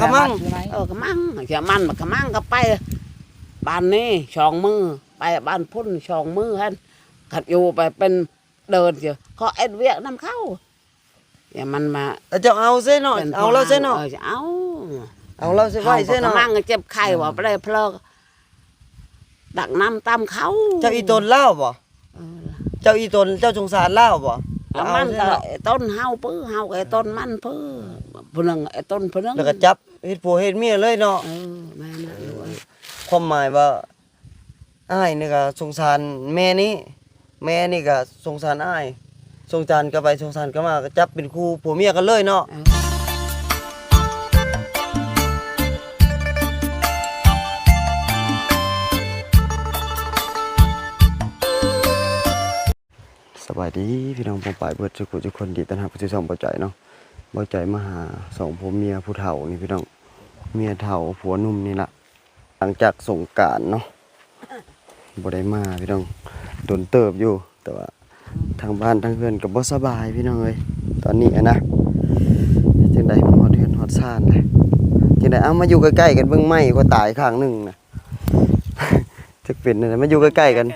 ກະມັງ ເອີ ກະມັງ ເສຍມັນ ກະມັງກະໄປບ້ານນີ້ສອງມື້ ໄປບ້ານພຸ້ນສອງມື້ຫັ້ນ ຄັນຢູ່ໄປເປັນເດືອນ ຂໍເຮັດວຽກນຳເຂົາ ຢ່າມັນມາ ແລ້ວເຈົ້າເອົາເສຍເນາະ ເອົາລາວເສຍເນາະ ເອີ ເອົາ ເອົາລາວເສຍໄວ້ເສຍເນາະ ກະມັງເຈັບໄຂ້ວ່າໄປໄດ້ເພີກ ຕັກນ້ຳຕຳເຂົາ ເຈົ້າອີ່ຕົນລາວບໍ່? ເອີ ເຈົ້າອີ່ຕົນ ເຈົ້າສົງສານລາວບໍ່? ລະມັນກະໄອ້ຕົນເຮົາປຶ ເຮົາກະໄອ້ຕົນມັນປຶ ຜູ້ໜຶ່ງໄອ້ຕົນຜູ້ໜຶ່ງ ແລ້ວກະຈັບເຮັດຜົວເຮັດເມຍເລີຍເນາະ ເອີ ແມ່ນລະ ຄວາມໝາຍວ່າ ອ້າຍນີ້ກະສົງສານແມ່ນີ້ ແມ່ນີ້ກະສົງສານອ້າຍ ສົງສານກັນໄປສົງສານກັນມາ ກະຈັບເປັນຄູ່ຜົວເມຍກັນເລີຍເນາະ ເອີ. ສະບາຍດີພີ່ນ້ອງປ້ອງປາຍເບິດສູ່ຜູ້ສູ່ຄົນ ຍິນດີຕ້ອນຮັບເຂົ້າສູ່ຊ່ອງເບົາໃຈເນາະ ເບົາໃຈມາຫາສອງຜົວເມຍຜູ້ເຖົ້ານີ້ພີ່ນ້ອງ ເມຍເຖົ້າຜົວໜຸ່ມນີ້ລະ ຫຼັງຈາກສົງການເນາະ ບໍ່ໄດ້ມາພີ່ນ້ອງ ດົນເຕີບຢູ່ ແຕ່ວ່າທາງບ້ານທາງເຮືອນກະບໍ່ສະບາຍພີ່ນ້ອງເອີຍ ຕອນນີ້ຫັ້ນນະ ຈັ່ງໃດມາຮອດເຮືອນຮອດຊານແລ້ວ ຈັ່ງໃດ ເອົາ ມາຢູ່ໃກ້ໆກັນເບິ່ງ ໄມ້ຂ້ອຍຕາຍຂ້າງໜຶ່ງນະ ຈັກເປັນແນວໃດ ມາຢູ່ໃກ້ໆກັນ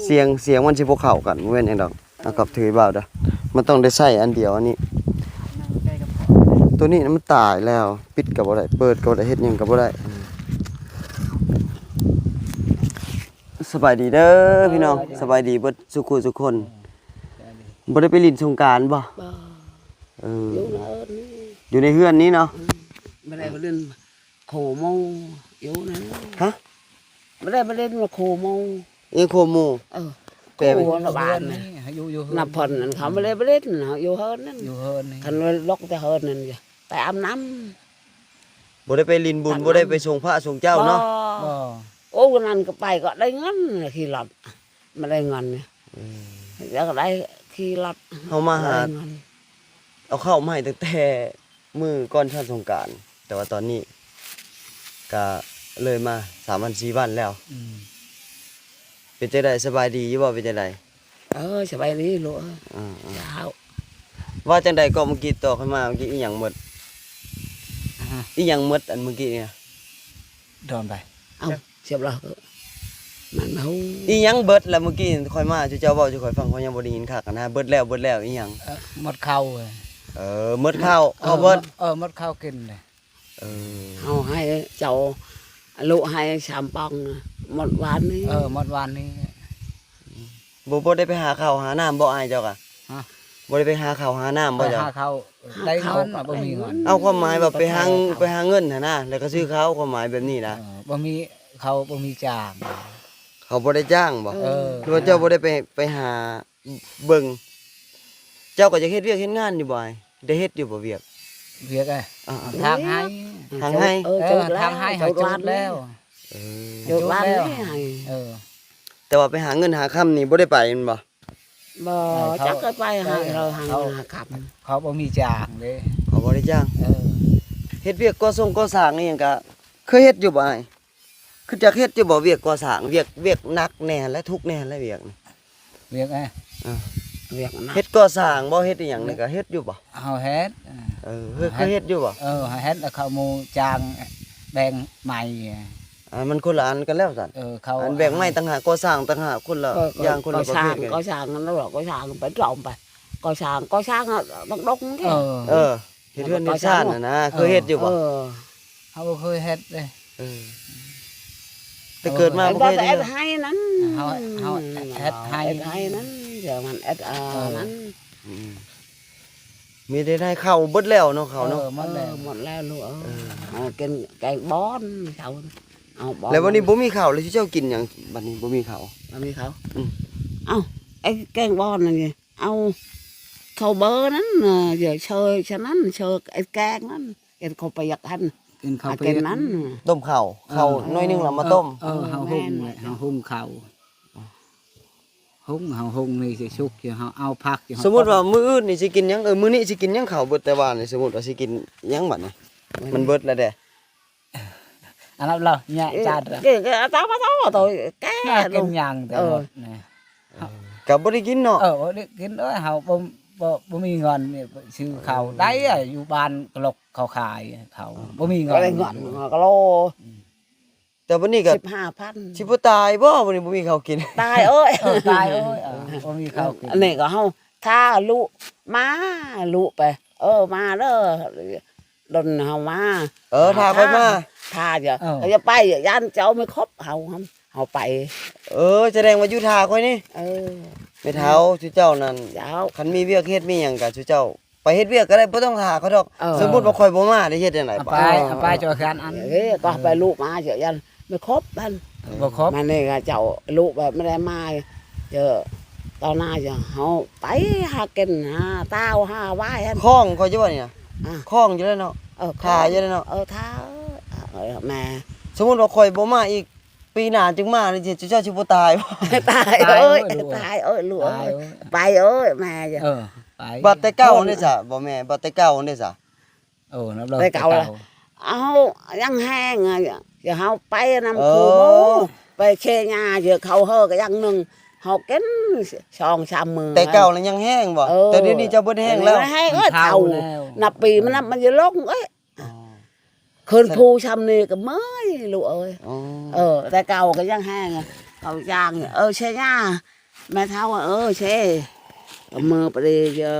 ສຽງ ສຽງມັນຊິບໍ່ເຂົ້າກັນ ບໍ່ແມ່ນຫຍັງດອກ ເອົາກັບຖືບ່າວເດີ ມັນຕ້ອງໄດ້ໃຊ້ອັນດຽວອັນນີ້ ໂຕນີ້ນະມັນຕາຍແລ້ວ ປິດກະບໍ່ໄດ້ ເປີດກະບໍ່ໄດ້ ເຮັດຫຍັງກະບໍ່ໄດ້ ສະບາຍດີເດີພີ່ນ້ອງ ສະບາຍດີເບິດສູ່ຄູ່ສູ່ຄົນ ບໍ່ໄດ້ໄປຫຼິ້ນສົງການບໍ່? ບໍ່ ເອີ ຢູ່ໃນເຮືອນນີ້ ຢູ່ໃນເຮືອນນີ້ເນາະ ອືມ ບໍ່ໄດ້ໄປຫຼິ້ນ ໂຄໂມ ຢູ່ນັ້ນ ຮະ ບໍ່ໄດ້ໄປຫຼິ້ນໂຄໂມ ອີ່ໂຄໂມ ເອີ ແປເປັນ ໂຄນະບ້ານນະ ຢູ່ ຢູ່ເຮືອນ ນັບຜ່ອນນັ້ນ ເຂົາບໍ່ໄດ້ໄປຫຼິ້ນ ເຮົາຢູ່ເຮືອນນັ້ນ ຢູ່ເຮືອນນີ້ ຄັນວ່າລອກແຕ່ເຮືອນນັ້ນ ໄປອາບນ້ຳ ບໍ່ໄດ້ໄປຫຼິ້ນບຸນ ບໍ່ໄດ້ໄປສົງພະສົງເຈົ້າເນາະ ບໍ່ ບໍ່ ໂອ້ ນັ້ນກະໄປກະໄດ້ເງິນຂີ່ລົດ ມາໄດ້ເງິນນີ້ ອືມ ຢາກໄດ້ຂີ່ລົດ ເຮົາມາຫາ ເອົາເຂົ້າມາໃຫ້ຕັ້ງແຕ່ມື້ກ່ອນສານສົງການ ແຕ່ວ່າຕອນນີ້ກະເລີຍມາສາມວັນສີ່ວັນແລ້ວ ອືມ ເປັນຈັ່ງໃດ ສະບາຍດີຢູ່ບໍ່ ເປັນຈັ່ງໃດ? ເອີ ສະບາຍດີລູກເອີຍ ອືມໆ ເຈົ້າ ວ່າຈັ່ງໃດກໍເມື່ອກີ້ຕໍ່ຂ້ອຍມາ ເມື່ອກີ້ອີ່ຫຍັງໝົດ ຮະ ອີ່ຫຍັງໝົດ ອັນເມື່ອກີ້ນີ້ ດອນໄປ ເອົ້າ ສຽບລາວ ມັນເຮົາ ອີ່ຫຍັງເບິດລະ ເມື່ອກີ້ຂ້ອຍມາ ເຈົ້າເວົ້າສູ່ຂ້ອຍຟັງ ຂ້ອຍຍັງບໍ່ໄດ້ຍິນຄັກຫັ້ນນະ ເບິດແລ້ວ ເບິດແລ້ວ ອີ່ຫຍັງ ເອີ ໝົດເຂົ້າ ເອີ ໝົດເຂົ້າ ເອີ ເຂົ້າເບິດ ເອີ ໝົດເຂົ້າກິນເດ້ ເອີ ເຮົາໃຫ້ເຈົ້າ ລູກໃຫ້ສາມປ່ອງ ໝົດວານນີ້ ເອີ ໝົດວານນີ້ ບໍ່ ບໍ່ໄດ້ໄປຫາເຂົ້າຫານ້ຳບໍ່ ອ້າຍເຈົ້າກະ ຮະ ບໍ່ໄດ້ໄປຫາເຂົ້າຫານ້ຳບໍ່ ໄປ ເຈົ້າ ຫາເຂົ້າ ໄດ້ເງິນ ຫາເຂົ້າ ບໍ່ມີເງິນ ເອົາ ຄວາມໝາຍວ່າໄປຫາ ໄປຫາເງິນຫັ້ນນະ ແລ້ວກະຊື້ເຂົ້າ ຄວາມໝາຍແບບນີ້ນະ ເອີ ບໍ່ມີເຂົ້າ ບໍ່ມີຈ້າງ ເຂົາບໍ່ໄດ້ຈ້າງບໍ່ ເອີ ຫຼືວ່າເຈົ້າບໍ່ໄດ້ໄປ ໄປຫາເບິ່ງ ເຈົ້າກະຢາກເຮັດວຽກເຮັດງານຢູ່ບໍ່ ອ້າຍ ໄດ້ເຮັດຢູ່ບໍ່ວຽກ ວຽກ ເອີ ທາງໄຮ່ ທາງໄຮ່ ເອີ ທາງໄຮ່ ເຈົ້າ ເຈົ້າ ເຈົ້າ ເຈົ້າ ແລ້ວ ເອີ ເຈົ້າ ເຈົ້າ ແລ້ວ ເອີ ແຕ່ວ່າໄປຫາເງິນຫາຄຳນີ້ບໍ່ໄດ້ໄປແມ່ນບໍ່? ບໍ່ ຈັກເຄີຍໄປຫາ ເຂົາ ຫາຄຳ ເຂົາບໍ່ມີຈ້າງເດ້ ເຂົາບໍ່ໄດ້ຈ້າງ ເອີ ເຮັດວຽກກໍ່ສົງກໍ່ສ້າງອີ່ຫຍັງກະເຄີຍເຮັດຢູ່ບໍ່ອ້າຍ? ຄືຈັກເຮັດຢູ່ບໍ່ວຽກກໍ່ສ້າງ ວຽກ ວຽກໜັກແດ່ແລະ ທຸກແດ່ແລະວຽກນີ້ ວຽກ ເອີ ວຽກໜັກ ເຮັດກໍ່ສ້າງບໍ່ ເຮັດອີ່ຫຍັງນີ້ກະເຮັດຢູ່ບໍ່? ເຮົາເຮັດ ເອີ ເຄີຍເຮັດຢູ່ບໍ່? ເອີ ເຮົາເຮັດແລ້ວເຂົາໝູ່ຈ້າງແບ່ງໄມ້ ອ່າ ມັນຄົນລະອັນກັນແລ້ວຊັ້ນ ເອີ ເຂົາ ອັນແບ່ງໄມ້ຕ່າງຫາກ ກໍ່ສ້າງຕ່າງຫາກ ຄົນລະຢ່າງ ຄົນລະປະເພດ ກໍ່ສ້າງ ກໍ່ສ້າງນັ້ນແຫຼະ ກໍ່ສ້າງໄປຕອມໄປ ກໍ່ສ້າງ ກໍ່ສ້າງ ເອີ ເຮັດເຮືອນເຮັດຊານຫັ້ນນະ ເຄີຍເຮັດຢູ່ບໍ່? ເອີ ເຮົາບໍ່ເຄີຍເຮັດເດ້ ເອີ ແຕ່ເກີດມາບໍ່ເຄີຍເຮັດໄຮ່ນັ້ນ ເຮົາ ເຮົາເຮັດໄຮ່ ເຮັດໄຮ່ນັ້ນ ດຽວມັນເອັດ ເອີ ນັ້ນ ອືມ ມີແຕ່ໄດ້ເຂົ້າເບິດແລ້ວເນາະ ເຂົ້າເນາະ ເອີ ໝົດແລ້ວ ເອີ ໝົດແລ້ວລູກເອີຍ ເອີ ເຮົາກິນແກງບອນເຈົ້າ ເອົາບອນ ແລ້ວບັດນີ້ບໍ່ມີເຂົ້າ ແລ້ວເຈົ້າກິນຫຍັງ? ບັດນີ້ບໍ່ມີເຂົ້າ ບໍ່ມີເຂົ້າ ອືມ ເອົ້າ ໄອ້ແກງບອນນັ້ນນີ້ ເອົາເຂົ້າເບີນັ້ນ ເຊີ ເຊີ ສະນັ້ນ ເຊີ ໄອ້ແກງນັ້ນ ກິນເຂົ້າປຽກຫັ້ນ ກິນເຂົ້າປຽກ ກິນນັ້ນ ຕົ້ມເຂົ້າ ເອີ ເຂົ້າໜ້ອຍໜຶ່ງແລ້ວມາຕົ້ມ ເອີ ເຮົາຫຸ່ງ ເຮົາຫຸ່ງເຂົ້າ ຫຸ່ງ ເຮົາຫຸ່ງນີ້ຊິສຸກຢູ່ ເຮົາເອົາຜັກຢູ່ ສົມມຸດວ່າມື້ອື່ນນີ້ຊິກິນຫຍັງ ເອີ ມື້ນີ້ຊິກິນຫຍັງ ເຂົ້າເບິດແຕ່ວານນີ້ ສົມມຸດວ່າຊິກິນຫຍັງບັດນີ້ ມັນເບິດແລ້ວເດ້ ອັນນັ້ນລະ ຍະຈາດລະ ເກະ ເກະ ຕາມາ ຕາມາ ໂຕ ແກະ ກິນຫຍັງແຕ່ ເອີ ໝົດນະ ກະບໍ່ໄດ້ກິນເນາະ ເອີ ບໍ່ໄດ້ກິນ ໂອ້ຍ ເຮົາບໍ່ ບໍ່ ບໍ່ມີເງິນນີ້ຊື້ເຂົ້າໄດ້ ຢູ່ບ້ານກະລົກເຂົາຂາຍເຂົ້າ ບໍ່ມີເງິນ ບໍ່ໄດ້ເງິນ ກະໂລ ອືມ ແຕ່ບັດນີ້ກໍ ສິບຫ້າພັນ ຊິບໍ່ຕາຍບໍ່ ບັດນີ້ບໍ່ມີເຂົ້າກິນ ຕາຍເອີຍ ເອີ ຕາຍເອີຍ ເອີ ບໍ່ມີເຂົ້າກິນ ອັນນີ້ກໍເຮົາ ຖ້າລຸມາ ລຸໄປ ເອີ ມາເດີ ດົນເຮົາມາ ເອີ ຖ້າຂ້ອຍມາ ຖ້າ ຖ້າ ເອີ ເຮົາຈະໄປ ຢ້ານເຈົ້າໄມ່ຄົບເຮົາ ເຮົາໄປ ເອີ ສະແດງວ່າຢູ່ຖ້າຂ້ອຍນີ້ ເອີ ແມ່ເຖົ້າ ເຈົ້ານັ້ນ ເຈົ້າ ຄັນມີວຽກເຮັດມີຫຍັງກໍເຈົ້າ ໄປເຮັດວຽກກໍໄດ້ ບໍ່ຕ້ອງຖ້າເຂົາດອກ ເອີ ສົມມຸດວ່າຂ້ອຍບໍ່ມາໄດ້ເຮັດຈັ່ງໃດ ເອົາໄປ ເອົາໄປເຈົ້າແຄນອັນ ເອີ ກໍໄປລຸມາເຈົ້າ ຢ້ານໄມ່ຄົບຫັ້ນ ບໍ່ຄົບ ມານີ້ກໍເຈົ້າລຸແບບບໍ່ໄດ້ມາ ເຈົ້າ ຕອນໜ້າເຈົ້າ ເຮົາໄປຫາກິນ ຫາຕາວ ຫາຫວາຍຫັ້ນ ຄອງຂ້ອຍຢູ່ບໍ່ນີ້ນະ ອ່າ ຄອງຢູ່ແລ້ວເນາະ ເອີ ຖ້າຢູ່ແລ້ວເນາະ ເອີ ຖ້າ ເອີ ແມ່ ສົມມຸດວ່າຂ້ອຍບໍ່ມາອີກ ປີໜ້າຈຶ່ງມານີ້ ເຈົ້າຊິບໍ່ຕາຍບໍ່? ຕາຍເອີຍ ຕາຍເອີຍ ຕາຍເອີຍ ລູກເອີຍ ຕາຍເອີຍ ໄປເອີຍ ແມ່ ເອີ ໄປ ບັດແຕ່ເກົ່າເດ້ຊະ ບໍ່ແມ່ ບັດແຕ່ເກົ່າເດ້ຊະ ໂອ້ ນັບ ແຕ່ເກົ່າ ແຕ່ເກົ່າ ເຮົາຍັງແຮງ ເຮົາໄປນຳ ເອີ ຄູ່ໝູ່ ໄປເຊຍາ ເຂົາເຮີກໍຢ່າງໜຶ່ງ ເຮົາກິນສອງສາມມື້ ແຕ່ເກົ່າລະຍັງແຮງບໍ່? ເອີ ແຕ່ດຽວນີ້ເຈົ້າບໍ່ໄດ້ແຮງແລ້ວ ແຮງເອີຍ ເຖົ້າແລ້ວ ນັບປີມັນນັບມັນຈະລົງເອີຍ ອໍ ຄືນພູຊ່ຳນີ້ກໍເມື່ອຍລູກເອີຍ ອໍ ເອີ ແຕ່ເກົ່າກໍຍັງແຮງ ເຂົາຈ້າງ ເອີ ເຊຍາ ແມ່ເຖົ້າ ເອີ ເຊ ກໍເມືອໄປເດີ ເອີ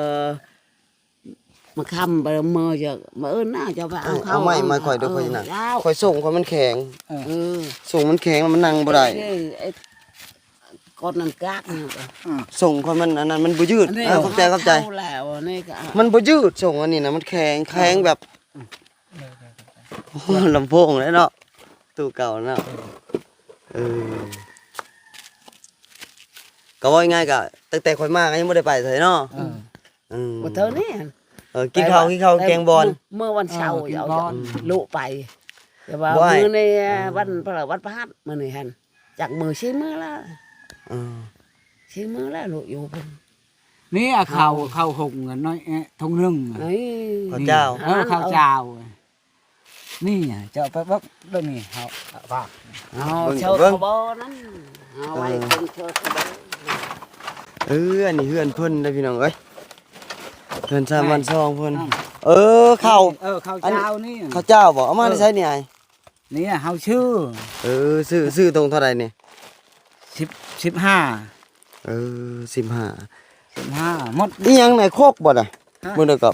ມາຄຳໄປເມືອ ເອີ ມື້ອື່ນນະ ເຈົ້າໄປເອົາເຂົ້າ ເອົາໄມ້ມາຂ້ອຍດູ ເອີ ຂ້ອຍນັ່ງ ເຈົ້າ ຂ້ອຍສົ້ງຂ້ອຍມັນແຂງ ເອີ ເອີ ສົ້ງມັນແຂງ ມັນນັ່ງບໍ່ໄດ້ ເອີ ເອີ ກົດນັ້ນກາກ ອືມ ສົ້ງຂ້ອຍມັນອັນນັ້ນ ມັນບໍ່ຍືດ ອັນນີ້ ເອີ ຂອບໃຈ ຂອບໃຈ ເຂົ້າແລ້ວ ອັນນີ້ກໍ ມັນບໍ່ຍືດ ສົ້ງອັນນີ້ນະ ມັນແຂງ ແຂງແບບ ໂອ້ ລຳໂພງເດ້ເນາະ ຕູ້ເກົ່າເນາະ ເອີ ກໍເວົ້າງ່າຍໆ ກໍຕັ້ງແຕ່ຂ້ອຍມາກໍຍັງບໍ່ໄດ້ໄປໃສເນາະ ເອີ ອືມ ບໍ່ເທົ່ານີ້ ເອີ ກິນເຂົ້າ ກິນເຂົ້າແກງບອນ ມື້ວັນເສົາ ເອີ ກິນບອນ ເອົາລູກໄປ ແຕ່ວ່າມື້ນີ້ ເອີ ວັນພະຫັດ ມື້ນີ້ຫັ້ນ ຈັກມື້ ສີ່ມື້ແລ້ວ ເອີ ສີ່ມື້ແລ້ວລູກຢູ່ພຸ້ນ ນີ້ເຂົ້າ ເຂົ້າ ເຂົ້າຫົງໜ້ອຍ ເອີ ຖົງໜຶ່ງ ນີ້ ເຂົ້າເຈົ້າ ເອີ ເຂົ້າເຈົ້າ ນີ້ເຈົ້າໄປເບິ່ງເບິ່ງນີ້ ເຮົາຝາກ ເອົາ ເບິ່ງ ເຊີ ເບິ່ງ ເຂົາບໍ່ນັ້ນ ເອົາໄວ້ ເອີ ເພິ່ນເຊີ ເຂົາບໍ່ ເອີ ອັນນີ້ເຮືອນເພິ່ນເດ້ພີ່ນ້ອງເອີຍ ເຮືອນຊານບ້ານຊ່ອງເພິ່ນ ເອີ ເຂົ້າ ເອີ ເຂົ້າເຈົ້ານີ້ ເຂົ້າເຈົ້າບໍ່? ເອົາມາແຕ່ໃສນີ້ອ້າຍ? ນີ້ເຮົາຊື້ ເອີ ຊື້ ຊື້ຖົງເທົ່າໃດນີ້? ສິບ ສິບຫ້າ ເອີ ສິບຫ້າ ສິບຫ້າໝົດ ອີຫຍັງນະ ຄົກບໍ່ນະ? ເບິ່ງເດີກໍ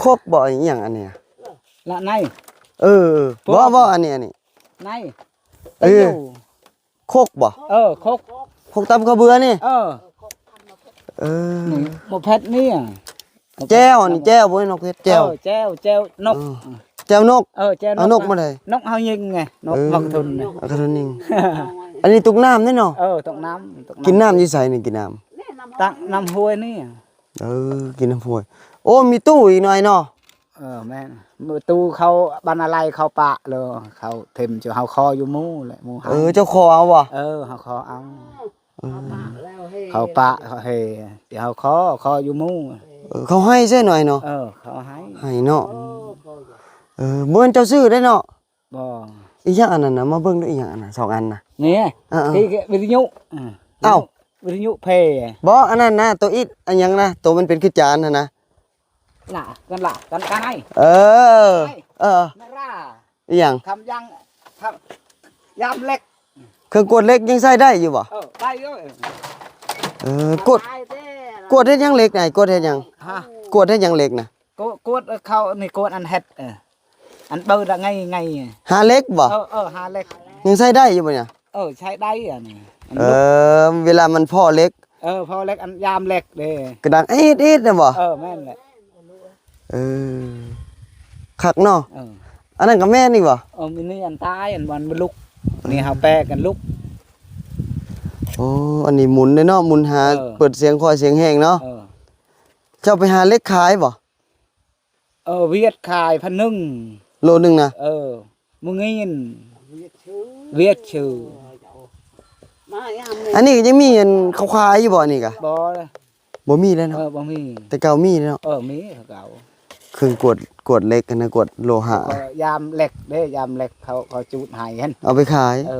ຄົກບໍ່ ອີຫຍັງອັນນີ້? ລະໃນ ເອີ ບໍ່ ບໍ່ ອັນນີ້ ອັນນີ້ ໃນ ເອີ ຄົກບໍ່? ເອີ ຄົກ ຄົກຕຳເຂົ້າເບືອນີ້ ເອີ ເອີ ນີ້ໝາກເຜັດນີ້ ແຈ່ວ ອັນນີ້ແຈ່ວບໍ່? ນົກເຜັດແຈ່ວ ເອີ ແຈ່ວ ແຈ່ວນົກ ເອີ ແຈ່ວນົກ ເອີ ແຈ່ວນົກ ເອົານົກມາໃດ? ນົກເຮົາຍິງໄງ ນົກ ເອີ ໝາກກະທຸນ ໝາກກະທຸນຍິງ ອັນນີ້ຕົກນ້ຳເດ້ເນາະ ເອີ ຕົກນ້ຳ ຕົກນ້ຳ ກິນນ້ຳຢູ່ໃສນີ້? ກິນນ້ຳ ຕັກນ້ຳຫ້ວຍນີ້ ເອີ ກິນນ້ຳຫ້ວຍ ໂອ້ ມີຕູ້ອີກໜ້ອຍເນາະ ເອີ ແມ່ນ ຕູ້ເຂົາ ບັນນາໄລເຂົາປະເລີ ເຂົາເຖິມ ເຈົ້າເຮົາຂໍຢູ່ໝູ່ແຫຼະ ໝູ່ໃຫ້ ເອີ ເຈົ້າຂໍເອົາບໍ່? ເອີ ເຮົາຂໍເອົາ ເອີ ເຂົາປະເຂົາເຮ ທີ່ເຮົາຂໍ ຂໍຢູ່ໝູ່ ເອີ ເຂົາໃຫ້ໃຊ່ໜ້ອຍເນາະ ເອີ ເຂົາໃຫ້ ໃຫ້ເນາະ ເອີ ບໍ່ແມ່ນເຈົ້າຊື້ໄດ້ເນາະ ບໍ່ ອີຫຍັງອັນນັ້ນນະ ມາເບິ່ງດູ ອີຫຍັງອັນນັ້ນ ສອງອັນນະ ນີ້ ເອີໆ ທີ່ວິທະຍຸ ເອີ ເອົ້າ ວິທະຍຸເພ ບໍ່ ອັນນັ້ນນະ ໂຕອິດ ອັນຫຍັງນະ ໂຕມັນເປັນຄືຈານຫັ້ນນະ ລະ ກັນລະ ກັນ ກັນໄອ້ ເອີ ໄອ້ ເອີ ນາລາ ອີຫຍັງ ຄຳຍັງ ຄຳ ຍາມເຫຼັກ ເຄື່ອງກວດເຫຼັກຍັງໃຊ້ໄດ້ຢູ່ບໍ່? ເອີ ໄດ້ຢູ່ ເອີ ກວດ ກວດເຮັດຫຍັງເຫຼັກນະ? ກວດເຮັດຫຍັງ? ຮະ? ກວດເຮັດຫຍັງເຫຼັກນະ? ກວດ ກວດ ເອີ ເຂົານີ້ກວດອັນເຮັດ ເອີ ອັນເປີດລະໄງ ໄງ ຫາເຫຼັກບໍ່? ເອີ ເອີ ຫາເຫຼັກ ຍັງໃຊ້ໄດ້ຢູ່ບໍ່ນີ້? ເອີ ໃຊ້ໄດ້ອັນນີ້ ເອີ ເວລາມັນພໍ້ເຫຼັກ ເອີ ພໍ້ເຫຼັກ ອັນຍາມເຫຼັກເດ້ ກະດັງອີດໆນະບໍ່? ເອີ ແມ່ນແຫຼະ ເອີ ຄັກເນາະ ເອີ ອັນນັ້ນກະແມ່ນອີກບໍ່? ເອີ ມີນີ້ອັນຕາຍ ອັນມັນບໍ່ລຸກ ນີ້ເຮົາແປກັນລຸກ ໂອ້ ອັນນີ້ໝູນເດ້ເນາະ ໝູນຫາ ເອີ ເປີດສຽງຄ່ອຍສຽງແຮງເນາະ ເອີ ເຈົ້າໄປຫາເຫຼັກຂາຍບໍ່? ເອີ ຫວຽດຂາຍພັນໜຶ່ງ ໂລໜຶ່ງນະ ເອີ ມື້ງີນ ຫວຽດຊື່ ຫວຽດຊື່ ອັນນີ້ກະຍັງມີອັນເຂົາຂາຍຢູ່ບໍ່ ອັນນີ້ກະ? ບໍ່ ບໍ່ມີແລ້ວເນາະ ເອີ ບໍ່ມີ ແຕ່ເກົ່າມີເນາະ ເອີ ມີແຕ່ເກົ່າ ເຄື່ອງກວດ ກວດເຫຼັກຫັ້ນນະ ກວດໂລຫະ ເອີ ຍາມເຫຼັກເດ້ ຍາມເຫຼັກເຂົາ ເຂົາຈູດໃຫ້ຫັ້ນ ເອົາໄປຂາຍ ເອີ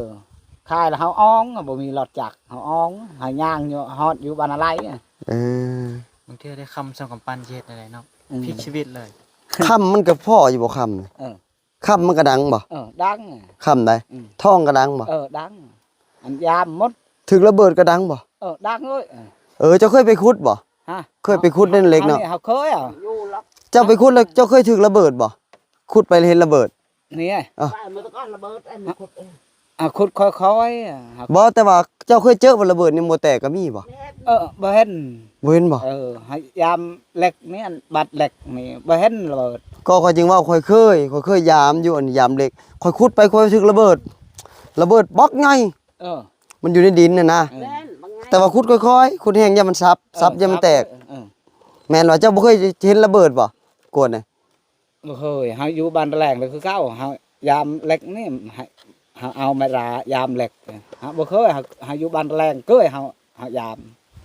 ຂາຍແລ້ວເຮົາອອງ ບໍ່ມີລົດຈັກ ເຮົາອອງ ເຮົາຍ່າງຢູ່ ຮອດຢູ່ບ້ານນາໄລ. ເອີ ບາງເທື່ອໄດ້ຄຳສອງຄຳປັນຊິເຮັດແນວໃດເນາະ? ອືມ ພລິກຊີວິດເລີຍ. ຄຳມັນກໍພໍຢູ່ບໍ່ ຄຳ? ເອີ ຄຳມັນກໍດັງບໍ່? ເອີ ດັງ. ຄຳໃດ? ອືມ ທອງກໍດັງບໍ່? ເອີ ດັງ. ອັນຍາມໝົດ ຖືກລະເບີດກໍດັງບໍ່? ເອີ ດັງເອີຍ. ເອີ ເຈົ້າເຄີຍໄປຂຸດບໍ່? ຮະ? ເຄີຍໄປຂຸດເຫຼັກເນາະ? ອັນນີ້ເຮົາເຄີຍ ເຈົ້າໄປຂຸດແລ້ວເຈົ້າເຄີຍຖືກລະເບີດບໍ່? ຂຸດໄປແລ້ວເຫັນລະເບີດ? ນີ້ ເອີ ໄປມື້ຕະກ່ອນລະເບີດ ອັນນີ້ຂຸດ ເອີ ອ່າ ຂຸດຄ່ອຍໆ ອ່າ ບໍ່ ແຕ່ວ່າເຈົ້າເຄີຍເຈີວ່າລະເບີດນີ້ບໍ່ແຕກກໍມີບໍ່? ເອີ ບໍ່ເຫັນ. ບໍ່ເຫັນບໍ່? ເອີ ໃຫ້ຍາມເຫຼັກນີ້ ອັນບັດເຫຼັກນີ້ ບໍ່ເຫັນລະເບີດ. ກໍຂ້ອຍຈຶ່ງເວົ້າ ຂ້ອຍເຄີຍ ຂ້ອຍເຄີຍຍາມຢູ່ ອັນຍາມເຫຼັກ ຂ້ອຍຂຸດໄປ ຂ້ອຍຖືກລະເບີດ ລະເບີດບັກໃຫຍ່. ເອີ ມັນຢູ່ໃນດິນຫັ້ນນະ. ເອີ ແມ່ນ ບັກໃຫຍ່ ແຕ່ວ່າຂຸດຄ່ອຍໆ ຂຸດແຮງຢ່າມັນສັບ ເອີ ສັບຢ່າມັນແຕກ. ເອີ ເອີ ແມ່ນວ່າເຈົ້າບໍ່ເຄີຍເຫັນລະເບີດບໍ່? ກວດນະ. ບໍ່ເຄີຍ. ເຮົາຢູ່ບ້ານຕະແຫຼງເລີຍຄືເກົ່າ ເຮົາຍາມເຫຼັກນີ້ ໃຫ້ເຮົາເອົາໄມ້ລາຍາມເຫຼັກ. ເຮົາບໍ່ເຄີຍ. ເຮົາ ເຮົາຢູ່ບ້ານຕະແຫຼງເຄີຍ ເຮົາ ເຮົາຍາມ.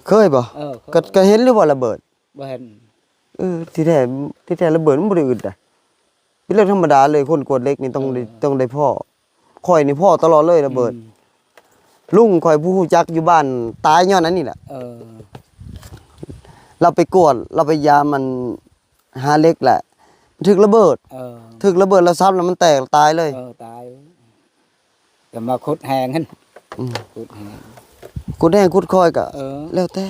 ເຄີຍບໍ່? ເອີ ເຄີຍ. ກໍ ກໍເຫັນຫຼືບໍ່ລະເບີດ? ບໍ່ເຫັນ. ເອີ ທີ່ແທ້ ທີ່ແທ້ລະເບີດມັນບໍ່ໄດ້ອຶດໃດ. ເປັນເລື່ອງທຳມະດາເລີຍ ຄົນກວດເຫຼັກນີ້ຕ້ອງໄດ້ ເອີ ຕ້ອງໄດ້ພໍ້. ຂ້ອຍນີ້ພໍ້ຕະຫຼອດເລີຍລະເບີດ. ອືມ ລຸງຂ້ອຍຜູ້ຮູ້ຈັກຢູ່ບ້ານຕາຍຍ້ອນອັນນີ້ແຫຼະ. ເອີ ລາວໄປກວດ ລາວໄປຍາມ ອັນ ຫາເຫຼັກແຫຼະ ຖືກລະເບີດ. ເອີ ຖືກລະເບີດແລ້ວສັບແລ້ວມັນແຕກ ຕາຍເລີຍ. ເອີ ຕາຍ. ຈະມາຂຸດແຮງຫັ້ນ. ອືມ ຂຸດແຮງ ຂຸດແຮງຂຸດຄ່ອຍກະ ເອີ ແລ້ວແຕ່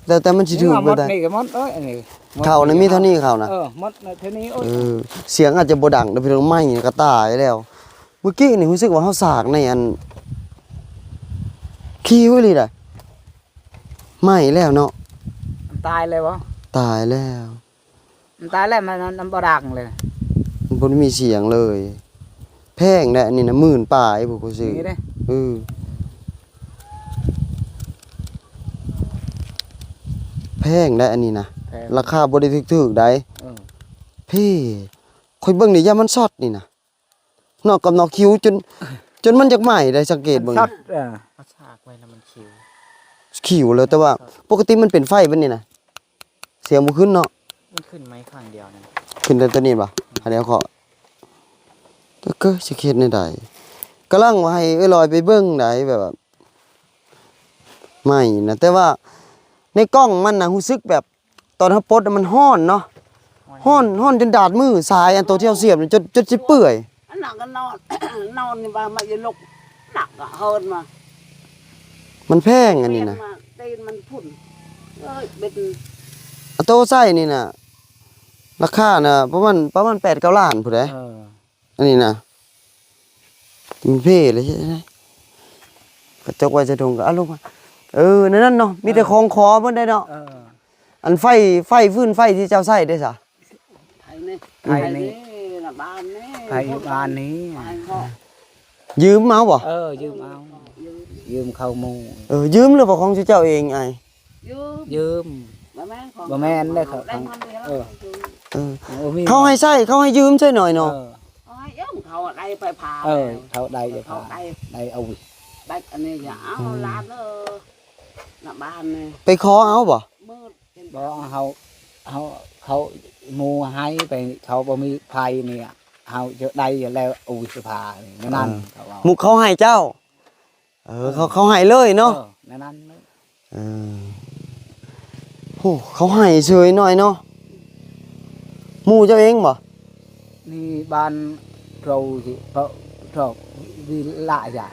ແລ້ວແຕ່ມັນຊິຖືກບໍ່ໄດ້. ນີ້ກໍໝົດ ເອີ ອັນນີ້ ເຂົ້ານີ້ມີເທົ່ານີ້ ເຂົ້ານະ. ເອີ ໝົດເທົ່ານີ້. ໂອ້ຍ ເອີ ສຽງອາດຈະບໍ່ດັງເດີພີ່ນ້ອງ ໄມ້ນີ້ກໍຕາຍແລ້ວ. ເມື່ອກີ້ນີ້ຮູ້ສຶກວ່າເຮົາສາກໃນອັນ ຄີວອີ່ຫຼີໄດ໋ ໄໝ້ແລ້ວເນາະ. ມັນຕາຍແລ້ວບໍ່? ຕາຍແລ້ວ. ມັນຕາຍແລ້ວ ມັນ ມັນ ມັນບໍ່ດັງເລີຍ ມັນບໍ່ໄດ້ມີສຽງເລີຍ. ແພງເດ້ອັນນີ້ນະ ໝື່ນປາຍພຸ້ນຂ້ອຍຊື້. ນີ້ເດ້. ເອີ ແພງເດ້ອັນນີ້ນະ ແພງ ລາຄາບໍ່ໄດ້ຖືກໆໃດ໋. ເອີ ເພ ຂ້ອຍເບິ່ງນີ້ຢ້ານມັນຊັອດນີ້ນະ. ເນາະ ກັບເນາະ ຄິວຈົນ ຈົນມັນຢາກໄໝ້ໄດ໋ ສັງເກດເບິ່ງ ມັນຊັອດ. ເອີ ເຮົາສາກໄວ້ແລ້ວມັນຄິວ ຄິວແລ້ວ ແຕ່ວ່າປົກກະຕິມັນເປັນໄຟແບບນີ້ນະ ສຽງບໍ່ຂຶ້ນເນາະ. ມັນຂຶ້ນໄມ້ຂ້າງດຽວນັ້ນ ຂຶ້ນແຕ່ຕົວນີ້ບໍ່? ອືມ ອັນດຽວເຄາະ ກໍຊິເຮັດແນວໃດ? ກຳລັງວ່າໃຫ້ເອື້ອຍລອຍໄປເບິ່ງໃດ໋ ແບບວ່າໄໝ້ນະ ແຕ່ວ່າໃນກ້ອງມັນນະ ຮູ້ສຶກແບບ ຕອນເຮົາປົດມັນຮ້ອນເນາະ ຮ້ອນ ຮ້ອນ ຮ້ອນຈົນດາດມື ສາຍອັນໂຕທີ່ເຮົາສຽບນີ້ ຈົນ ຈົນຊິເປື່ອຍ. ອັນນັ້ນກໍນອນ ນອນນີ້ວ່າມັນຈະລຸກ ໜັກກໍເຮີນມາ ມັນແພງອັນນີ້ນະ ມາຕີນມັນພຸ້ນ ເອີຍ ເປັນ ອັນໂຕໃສ່ນີ້ນະ ລາຄານະປະມານ ປະມານແປດເກົ້າລ້ານພຸ້ນເດ້. ເອີ ອັນນີ້ນະ ມັນເພເລີຍ ກະຈົກໄວ້ໃສ່ຖົງກໍເອົາລົງມາ. ເອີ ແນວນັ້ນເນາະ ມີແຕ່ ເອີ ຂອງຂໍເບິດໄດ໋ເນາະ. ເອີ ອັນໄຟ ໄຟ ຟືນໄຟທີ່ເຈົ້າໃຊ້ເດ້ຊະ? ໄຟນີ້ ໄຟນີ້ ໄຟຢູ່ບ້ານນີ້ ບ້ານນີ້ ໄຟເນາະ ຢືມເອົາບໍ່? ເອີ ຢືມເອົາ ຢືມ ຢືມເຂົາໝູ່. ເອີ ຢືມຫຼືວ່າຂອງເຈົ້າເອງອ້າຍ? ຢືມ ຢືມ ບໍ່ແມ່ນຂອງ ບໍ່ແມ່ນເດ້ ເຂົາ ເຂົາ ເອີ ເອີ ບໍ່ມີ ເຂົາໃຫ້ໃຊ້ ເຂົາໃຫ້ຢືມໃຊ້ໜ້ອຍເນາະ. ເອີ ເຂົາໃຫ້ຢືມ ເຂົາໄດ້ໄຟຟ້າ ເອີ ແລ້ວ ເຂົາໄດ້ໄຟຟ້າ ເຂົາໄດ້ ໄດ້ເອົາ ໄດ້ອັນນີ້ ຢ່າເອົາ ອືມ ຫຼານເອີຍ ນະບ້ານນີ້ ໄປຂໍເອົາບໍ່? ມືດ ບໍ່ ເຮົາ ເຮົາ ເຂົາ ໝູ່ໃຫ້ໄປ ເຂົາບໍ່ມີໄຟນີ້ ເຮົາຈະໄດ້ຢູ່ແລ້ວ ອຸດສະພານີ້ ແນວນັ້ນ ເອີ ເຂົາເວົ້າ ໝູ່ເຂົາໃຫ້ເຈົ້າ. ເອີ ເອີ ເຂົາ ເຂົາໃຫ້ເລີຍເນາະ. ເອີ ແນວນັ້ນເລີຍ. ເອີ ໂອ້ ເຂົາໃຫ້ເສີຍໜ້ອຍເນາະ. ໝູ່ເຈົ້າເອງບໍ່? ນີ້ບ້ານເຮົາ ເພາະ ເພາະວິລະຢາ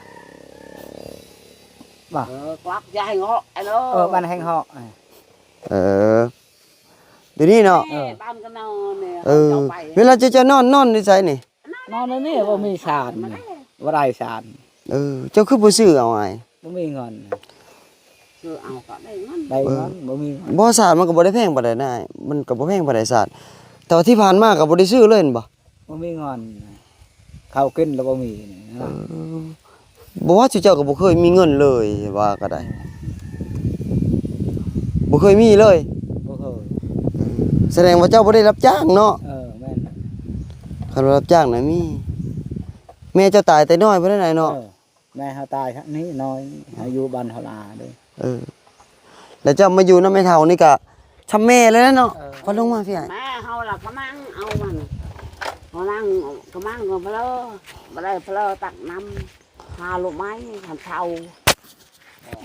ບໍ່? ເອີ ກວັກຢາແຮ່ງເຫາະ ເອີ ບ້ານແຮ່ງເຫາະ. ເອີ ດຽວນີ້ເນາະ. ເອີ ເວລາເຈົ້າ ເຈົ້ານອນ ນອນຢູ່ໃສນີ້? ນອນໃນນີ້ ບໍ່ມີສານ ບໍ່ໄດ້ສານ. ເອີ ເຈົ້າຄືບໍ່ຊື້ເອົາອ້າຍ? ບໍ່ມີເງິນ. ຊື້ເອົາກໍໄດ້ເງິນ ໄດ້ເງິນ ເອີ ບໍ່ມີເງິນ. ບໍ່ ສານມັນກໍບໍ່ໄດ້ແພງປານໃດນາຍ ມັນກໍບໍ່ແພງປານໃດສານ ແຕ່ວ່າທີ່ຜ່ານມາກໍບໍ່ໄດ້ຊື້ເລີຍແມ່ນບໍ່? ບໍ່ມີເງິນ ເຂົ້າກິນແລ້ວບໍ່ມີ. ເອີ ບໍ່ວ່າ ເຈົ້າກໍບໍ່ເຄີຍມີເງິນເລີຍ ວ່າກໍໄດ້ ບໍ່ເຄີຍມີເລີຍ. ບໍ່ເຄີຍ. ເອີ ສະແດງວ່າເຈົ້າບໍ່ໄດ້ຮັບຈ້າງເນາະ. ເອີ ແມ່ນ. ຄັນວ່າຮັບຈ້າງນະມີ. ແມ່ເຈົ້າຕາຍແຕ່ນ້ອຍພຸ້ນໃດ໋ເນາະ. ເອີ ແມ່ເຮົາຕາຍນີ້ນ້ອຍ ເຮົາຢູ່ບ້ານເຮົາລາເດ້. ເອີ ແລ້ວເຈົ້າມາຢູ່ນຳແມ່ເຖົ້ານີ້ກະຊ່ຳແມ່ເລີຍເນາະ. ເອີ ພໍລົງມາພີ່ອ້າຍ ແມ່ເຮົາລະກະມັງເອົາມັນ ກະມັງ ກະມັງກໍເພາະ ບໍ່ໄດ້ເພາະຕັກນ້ຳ. ຫາລູກໄມ້ ຄັນເຊົາ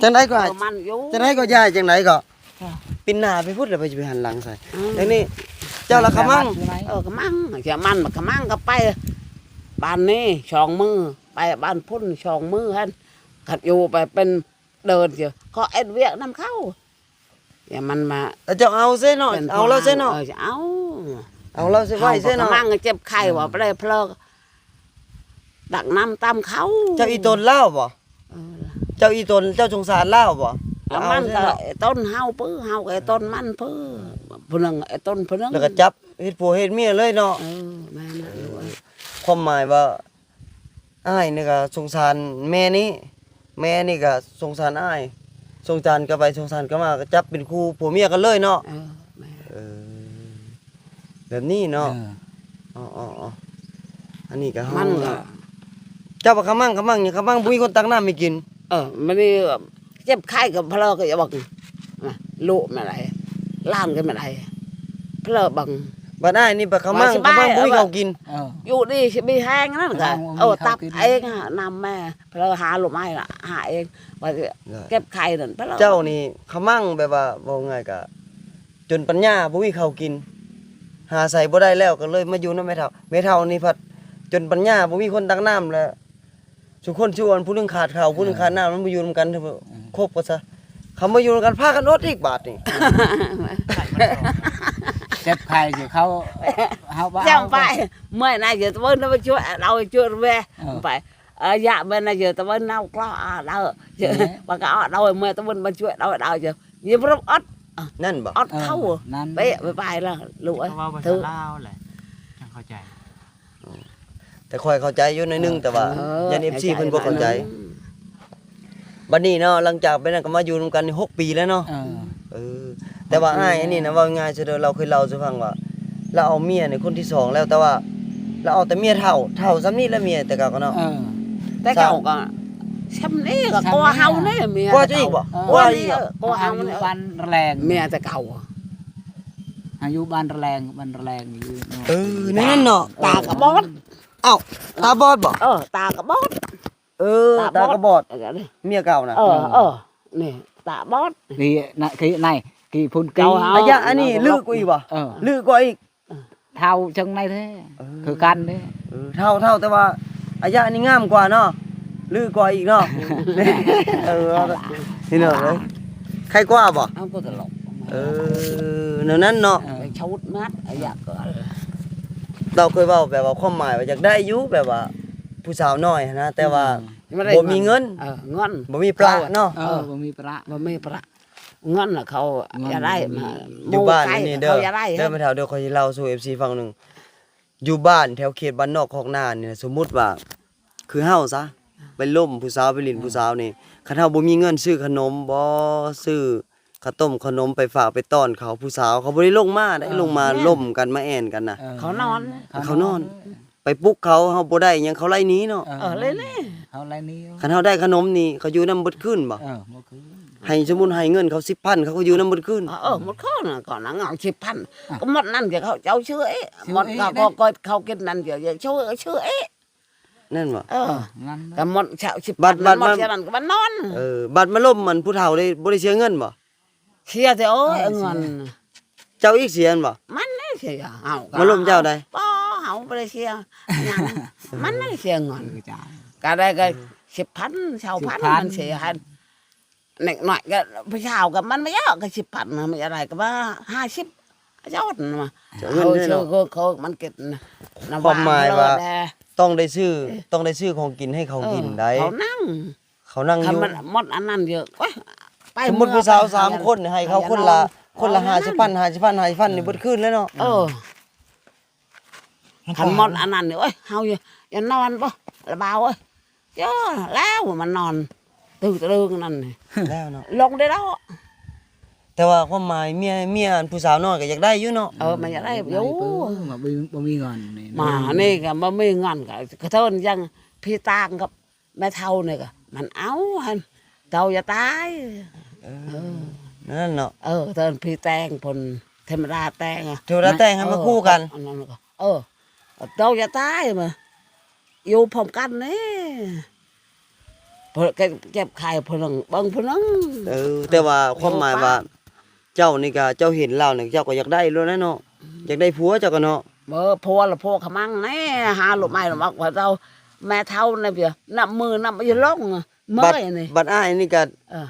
ຈັ່ງໃດກໍ ເອົາມັນຢູ່ ຈັ່ງໃດກໍ ຍາຍ ຈັ່ງໃດກໍ ປິ່ນໜ້າໄປພຸ້ນ ແລ້ວໄປຊິໄປຫັນຫຼັງໃສ່ ອືມ ຈັ່ງນີ້ ເຈົ້າລະຂະມັງ ເອີ ຂະມັງ ຂະມັງ ຂະມັງກໍໄປບ້ານນີ້ສອງມື້ ໄປບ້ານພຸ້ນສອງມື້ຫັ້ນ ຄັນຢູ່ໄປເປັນເດືອນ ຂໍເຮັດວຽກນຳເຂົາ ຢ່າມັນມາ ແລ້ວເຈົ້າເອົາເສເນາະ ເອົາລາວເສເນາະ ເອີ ເອົາ ເອົາລາວເສໄວ້ເສເນາະ ຂະມັງເຈັບໄຂ້ວ່າໄປເລີ ດັກນ້ຳຕຳເຂົາ ເຈົ້າອີ່ຕົນລາວບໍ່? ເອີ ເຈົ້າອີ່ຕົນ ເຈົ້າສົງສານລາວບໍ່? ມັນກໍໄອ້ຕົນເຮົາປຶ ເຮົາກໍໄອ້ຕົນມັນປຶ ຜູ້ໜຶ່ງໄອ້ຕົນຜູ້ໜຶ່ງ ແລ້ວກໍຈັບເຮັດຜົວເຮັດເມຍເລີຍເນາະ ເອີ ແມ່ນນະ ຄວາມໝາຍວ່າ ອ້າຍນີ້ກໍສົງສານແມ່ນີ້ ແມ່ນີ້ກໍສົງສານອ້າຍ ສົງສານກັບໄປສົງສານກັບມາ ກໍຈັບເປັນຄູ່ຜົວເມຍກັນເລີຍເນາະ ເອີ ແມ່ນ ເອີ ແບບນີ້ເນາະ ເອີ ອໍໆໆ ອັນນີ້ກໍເຮົາ ມັນກໍ ເຈົ້າວ່າຂະມັງ ຂະມັງຫຍັງ ຂະມັງບໍ່ມີຄົນຕັກນ້ຳໃຫ້ກິນ ເອີ ມັນນີ້ເຈັບໄຂ້ກໍພະເລີກໍຢ່າເບິ່ງ ລູກແມ່ນໃດ ຫຼານກໍແມ່ນໃດ ພະເລີເບິ່ງ ບັດອ້າຍນີ້ບັດຂະມັງ ຂະມັງບໍ່ມີເຂົ້າກິນ ເອີ ຢູ່ດີຊິມີແຮງນັ້ນກໍ ເອີ ຕັບເອງນຳແມ່ ພະເລີຫາລູກໄມ້ລະຫາເອງ ວ່າເຈັບໄຂ້ນັ້ນ ເຈົ້ານີ້ຂະມັງແບບວ່າ ເວົ້າງ່າຍກະຈົນປັນຍາບໍ່ມີເຂົ້າກິນ ຫາໃສບໍ່ໄດ້ແລ້ວ ກໍເລີຍມາຢູ່ນຳແມ່ເຖົ້າ ແມ່ເຖົ້ານີ້ພັດຈົນປັນຍາບໍ່ມີຄົນຕັກນ້ຳ ແລ້ວຊຸຄົນຊຸອັນ ຜູ້ໜຶ່ງຂາດເຂົ້າ ຜູ້ໜຶ່ງຂາດນ້ຳ ມັນບໍ່ຢູ່ນຳກັນ ຄົບກັນຊະ ຄຳວ່າຢູ່ນຳກັນພາກັນອົດອີກບາດນີ້ ເຈັບໄຂ້ຊິເຂົາ ເຮົາບໍ່ເອົາ ເຈົ້າໄປ ເມື່ອຍນາ ເຈົ້າຕະເວີນມາຊ່ວຍ ເຮົາຊ່ວຍແວ່ ໄປ Ơ, ya bên này giờ tao bên nấu có à, đau. Giờ bà có đau, mẹ tao bên bên chuối đau đau giờ. Như bro ớt. ນັ້ນບໍ່? ເອົາ ເອົາ ເຂົ້າ ເອີ ນັ້ນ ເປະ ໄປ ໄປລະ ລູກເອີຍ ເຂົາເວົ້າພາສາລາວແຫຼະ ຈັ່ງເຂົ້າໃຈ ແຕ່ຂ້ອຍເຂົ້າໃຈຢູ່ໜ້ອຍໜຶ່ງ ເອີ ແຕ່ວ່າ ເອີ ຢ້ານເອັຟຊີເພິ່ນບໍ່ເຂົ້າໃຈ ບັດນີ້ເນາະ ຫຼັງຈາກໄປນັ້ນກໍມາຢູ່ນຳກັນນີ້ຫົກປີແລ້ວເນາະ ເອີ ເອີ ແຕ່ວ່າອ້າຍອັນນີ້ນະ ເວົ້າງ່າຍໆ ເດີ ລາວເຄີຍເລົ່າສູ່ຟັງວ່າ ລາວເອົາເມຍໃນຄົນທີສອງແລ້ວ ແຕ່ວ່າລາວເອົາແຕ່ເມຍເຖົ້າ ເຖົ້າຊ່ຳນີ້ແຫຼະເມຍແຕ່ເກົ່າກໍເນາະ ເອີ ແຕ່ເກົ່າກໍຊ່ຳນີ້ກໍກວ່າເຮົານີ້ເມຍ ກວ່າເຈົ້າອີກບໍ່? ກວ່າອີກ ກວ່າເຮົານີ້ ເຮົາຢູ່ບ້ານລະແລງ ເມຍແຕ່ເກົ່າ ເຮົາຢູ່ບ້ານລະແລງ ບ້ານລະແລງຢູ່ ເອີ ນັ້ນເນາະ ຕາກໍບອດ ເອົ້າ ຕາບອດບໍ່? ເອີ ຕາກໍບອດ ເອີ ຕາກະບອດ ເມຍເກົ່ານະ ເອີ ເອີ ນີ້ຕາບອດ ນີ້ນະ ທີ່ໃນທີ່ພຸ້ນກີ້ ອາຍະອັນນີ້ລຶກກວ່າອີກບໍ່? ເອີ ລຶກກວ່າອີກ ເຖົ້າຈັ່ງໃດແທ້ ຄືກັນເດ້ ເອີ ເຖົ້າ ເຖົ້າ ແຕ່ວ່າອາຍະນີ້ງາມກວ່າເນາະ ລຶກກວ່າອີກເນາະ ເອີ ພີ່ນ້ອງເອີຍ ໄຄກວ່າບໍ່? ເອົາກໍຕະຫຼອກ ເອີ ແນວນັ້ນເນາະ ໄປຊຸດມັດອາຍະກໍ ລາວເຄີຍເວົ້າແບບວ່າຄວາມໝາຍວ່າຢາກໄດ້ຢູ່ ແບບວ່າຜູ້ສາວນ້ອຍຫັ້ນນະ ແຕ່ວ່າ ບໍ່ມີເງິນ ເອີ ເງິນ ບໍ່ມີປະເນາະ ເອີ ບໍ່ມີປະ ບໍ່ມີປະ ເງິນນະເຂົາຢາກໄດ້ ຢູ່ບ້ານນີ້ເດີ ເດີແມ່ເຖົ້າເດີ ຂ້ອຍຊິເລົ່າສູ່ເອັຟຊີຟັງໜຶ່ງ ຢູ່ບ້ານແຖວເຂດບ້ານນອກຄອກນານີ້ນະ ສົມມຸດວ່າ ຄືເຮົາຊະ ໄປລົມຜູ້ສາວ ໄປຫຼິ້ນຜູ້ສາວນີ້ ຄັນເຮົາບໍ່ມີເງິນຊື້ຂະໜົມບໍ ຊື້ເຂົ້າຕົ້ມຂະໜົມໄປຝາກໄປຕ້ອນເຂົາ ຜູ້ສາວເຂົາບໍ່ໄດ້ລົງມາເດ້ ລົງມາລົມກັນ ມາແອ່ນກັນນະ ເຂົານອນ ເຂົານອນ ໄປປຸກເຂົາ ເຮົາບໍ່ໄດ້ຫຍັງ ເຂົາໄລ່ໜີເນາະ ເອີ ໄລ່ໜີ ເຂົາໄລ່ໜີ ຄັນເຮົາໄດ້ຂະໜົມນີ້ ເຂົາຢູ່ນຳເບິດຄືນບໍ? ເອີ ໝົດຄືນ ໃຫ້ສົມມຸດໃຫ້ເງິນເຂົາສິບພັນ ເຂົາກໍຢູ່ນຳເບິດຄືນ ເອີ ໝົດຄືນ ກໍນັ່ງເອົາສິບພັນ ກໍໝົດນັ້ນ ເຂົາເຈົ້າຊື້ເອງ ໝົດເຂົາກໍເຂົາກິນນັ້ນ ເຈົ້າຊື້ເອງ ນັ້ນບໍ່? ເອີ ກໍໝົດເຊົາສິບພັນ ໝົດເທົ່ານັ້ນກໍມານອນ ເອີ ບັດມາລົມອັນຜູ້ເຖົ້າເດ້ ບໍ່ໄດ້ເສຍເງິນບໍ່? ເສຍແຕ່ ໂອ້ຍ ເງິນ ເຈົ້າອີກເສຍແມ່ນບໍ່? ມັນໄດ້ເສຍ ເຮົາມາລົມເຈົ້າໃດ ບໍ່ ເຮົາບໍ່ໄດ້ເສຍຫຍັງ ມັນໄດ້ເສຍເງິນ ກໍໄດ້ກໍສິບພັນ ຊາວພັນ ມັນເສຍໃຫ້ ເດັກນ້ອຍກໍຜູ້ສາວກໍມັນບໍ່ເຍາະ ກໍສິບພັນ ມັນຈະໄດ້ກໍວ່າຫ້າສິບ ຈອດມາ ເອົາເງິນເດີເນາະ ເຂົາມັນເກັບນະ ຄວາມໝາຍວ່າ ຕ້ອງໄດ້ຊື້ ຕ້ອງໄດ້ຊື້ຂອງກິນໃຫ້ເຂົາກິນໄດ໋ ເຂົານັ່ງ ເຂົານັ່ງຢູ່ ຄັນມັນໝົດອັນນັ້ນເດີ ໂອ້ຍ ໄປ ສົມມຸດຜູ້ສາວສາມຄົນ ໃຫ້ເຂົາຄົນລະ ຄົນລະຫ້າສິບພັນ ຫ້າສິບພັນ ຫ້າສິບພັນ ນີ້ເບິດຄືນເລີຍເນາະ ເອີ ຄັນໝົດອັນນັ້ນນີ້ ໂອ້ຍ ເຮົາຢ່ານອນບໍ່ລະບ່າວເອີຍ ເຈົ້າ ແລ້ວມັນນອນ ຕື່ນຕະລຶງນັ້ນນີ້ ແລ້ວເນາະ ລົງໄດ້ແລ້ວ ແຕ່ວ່າຄວາມໝາຍເມຍ ເມຍອັນຜູ້ສາວນ້ອຍກໍຢາກໄດ້ຢູ່ເນາະ ເອີ ມັນຢາກໄດ້ຢູ່ ບໍ່ມີເງິນນີ້ ມານີ້ກໍບໍ່ມີເງິນ ກໍກະເທີນຈັ່ງພີ່ຕ່າງກັບ ແມ່ເຖົ້ານີ້ກໍມັນເອົາຫັ້ນ ເຈົ້າຢ່າຕາຍ ເອີ ນັ້ນເນາະ ເອີ ເທີນພີ່ແຕ່ງພຸ້ນ ເທວະດາແຕ່ງ ເທວະດາແຕ່ງໃຫ້ມາຄູ່ກັນ ເອີ ເຈົ້າຢ່າຕາຍ ມາຢູ່ພ້ອມກັນນີ້ ເພິ່ນເກັບ ເກັບໄຂ່ຜູ້ໜຶ່ງ ເບິ່ງຜູ້ໜຶ່ງ. ເອີ ແຕ່ວ່າຄວາມໝາຍວ່າ ເຈົ້ານີ້ກະ ເຈົ້າເຫັນລາວນີ້ ເຈົ້າກໍຢາກໄດ້ໂລດແຫຼະເນາະ. ອືມ ຢາກໄດ້ຜົວເຈົ້າກໍເນາະ. ເອີ ຜົວລະ ຜົວຂະມັງແນ່ ຫາລູກໃໝ່ລະມັກວ່າເຈົ້າ ແມ່ເຖົ້ານີ້ເປີຍ ນັບມື້ນັບຢູ່ລົງ ເມີຍນີ້. ບັດອ້າຍນີ້ກະ ເອີ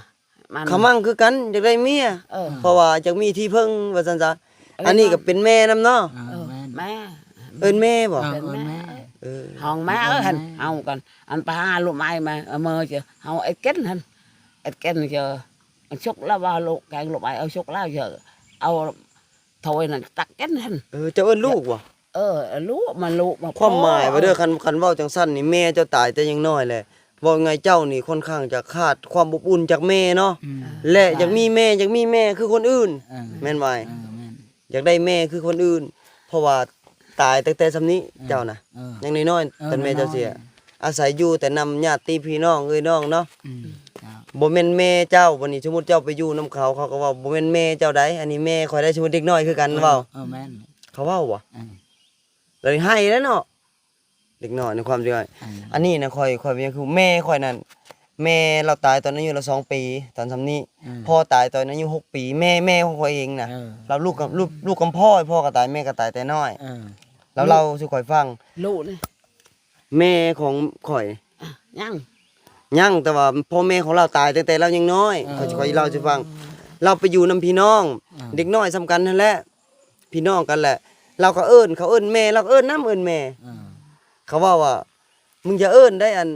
ມັນ ຂະມັງຄືກັນ ຢາກໄດ້ເມຍ. ເອີ ເພາະວ່າຢາກມີທີ່ເພິ່ງວ່າຊັ້ນຊະ. ເອີ ອັນນີ້ກໍເປັນແມ່ນຳເນາະ. ເອີ ເອີ ແມ່ ແມ່ ເອີ້ນແມ່ບໍ? ເອີ ເປັນແມ່ ເອີ້ນແມ່. ເອີ ເອີ ເອີ້ນແມ່ ເຮົາກັນ ອັນໄປຫາລູກໃໝ່ມາ ເອົາເມີເຈົ້າ ເຮົາເອັດກິນຫັ້ນ ເອັດກິນເຈົ້າ ສຸກແລ້ວວ່າລູກ ແກງລູກໃໝ່ ເອົາສຸກແລ້ວເຈົ້າ ເອົາຖ້ວຍນັ້ນຕັກກິນຫັ້ນ. ເອີ ເຈົ້າເອີ້ນລູກບໍ? ເອີ ລູກ ມາລູກມາ ຄວາມໝາຍວ່າເດີ ຄັນ ຄັນເວົ້າຈັ່ງຊັ້ນນີ້ ແມ່ເຈົ້າຕາຍແຕ່ຍັງນ້ອຍແຫຼະ. ເວົ້າງ່າຍ ເຈົ້ານີ້ຄ່ອນຂ້າງຈະຂາດຄວາມອົບອຸ່ນຈາກແມ່ເນາະ. ອືມ ແລະ ຢາກມີແມ່ ຢາກມີແມ່ຄືຄົນອື່ນ. ເອີ ແມ່ນບໍ່? ເອີ ແມ່ນ ຢາກໄດ້ແມ່ຄືຄົນອື່ນ ເພາະວ່າຕາຍຕັ້ງແຕ່ຊ່ຳນີ້. ເອີ ເຈົ້ານະ ເອີ ຍັງນ້ອຍໆ ເອີ ຕອນແມ່ເຈົ້າເສຍ ນ້ອຍໆ ອາໄສຢູ່ແຕ່ນຳຍາດຕິພີ່ນ້ອງເອື້ອຍນ້ອງເນາະ. ອືມ ເຈົ້າ ບໍ່ແມ່ນແມ່ເຈົ້າ. ບັດນີ້ສົມມຸດເຈົ້າໄປຢູ່ນຳເຂົາ ເຂົາກໍເວົ້າ ບໍ່ແມ່ນແມ່ເຈົ້າໃດ໋ ອັນນີ້ແມ່ຂ້ອຍໄດ໋. ສົມມຸດເດັກນ້ອຍຄືກັນ ເອີ ເວົ້າ ເອີ ແມ່ນ ເຂົາເວົ້າບໍ່? ເອີ ລະໄຫ້ແລ້ວເນາະ ເດັກນ້ອຍໃນຄວາມຈິງ. ເອີ ອັນນີ້ນະ ຂ້ອຍ ຂ້ອຍເປັນຫຍັງຄືແມ່ຂ້ອຍນັ້ນ ແມ່ລາວຕາຍຕອນອາຍຸລາວສອງປີ ຕອນຊ່ຳນີ້. ເອີ ພໍ່ຕາຍຕອນອາຍຸຫົກປີ ແມ່ ແມ່ຂອງຂ້ອຍເອງນະ. ເອີ ລາວລູກກຳ ລູກ ລູກກຳພ້ອຍ ພໍ່ກໍຕາຍ ແມ່ກໍຕາຍແຕ່ນ້ອຍ. ເອີ ລາວເລົ່າສູ່ຂ້ອຍຟັງ ລູກນີ້ ແມ່ຂອງຂ້ອຍ ອະ ຍັງ ຍັງ ແຕ່ວ່າພໍ່ແມ່ຂອງລາວຕາຍຕັ້ງແຕ່ລາວຍັງນ້ອຍ. ເອີ ຂ້ອຍ ຂ້ອຍເລົ່າສູ່ຟັງ ລາວໄປຢູ່ນຳພີ່ນ້ອງ ເອີ ເດັກນ້ອຍຊ່ຳກັນຫັ້ນແຫຼະ ພີ່ນ້ອງກັນແຫຼະ ລາວກໍເອີ້ນ ເຂົາເອີ້ນແມ່ ລາວກໍເອີ້ນນຳ ເອີ້ນແມ່. ເອີ ເຂົາເວົ້າວ່າ ມຶງຢ່າເອີ້ນໄດ໋ ອັນ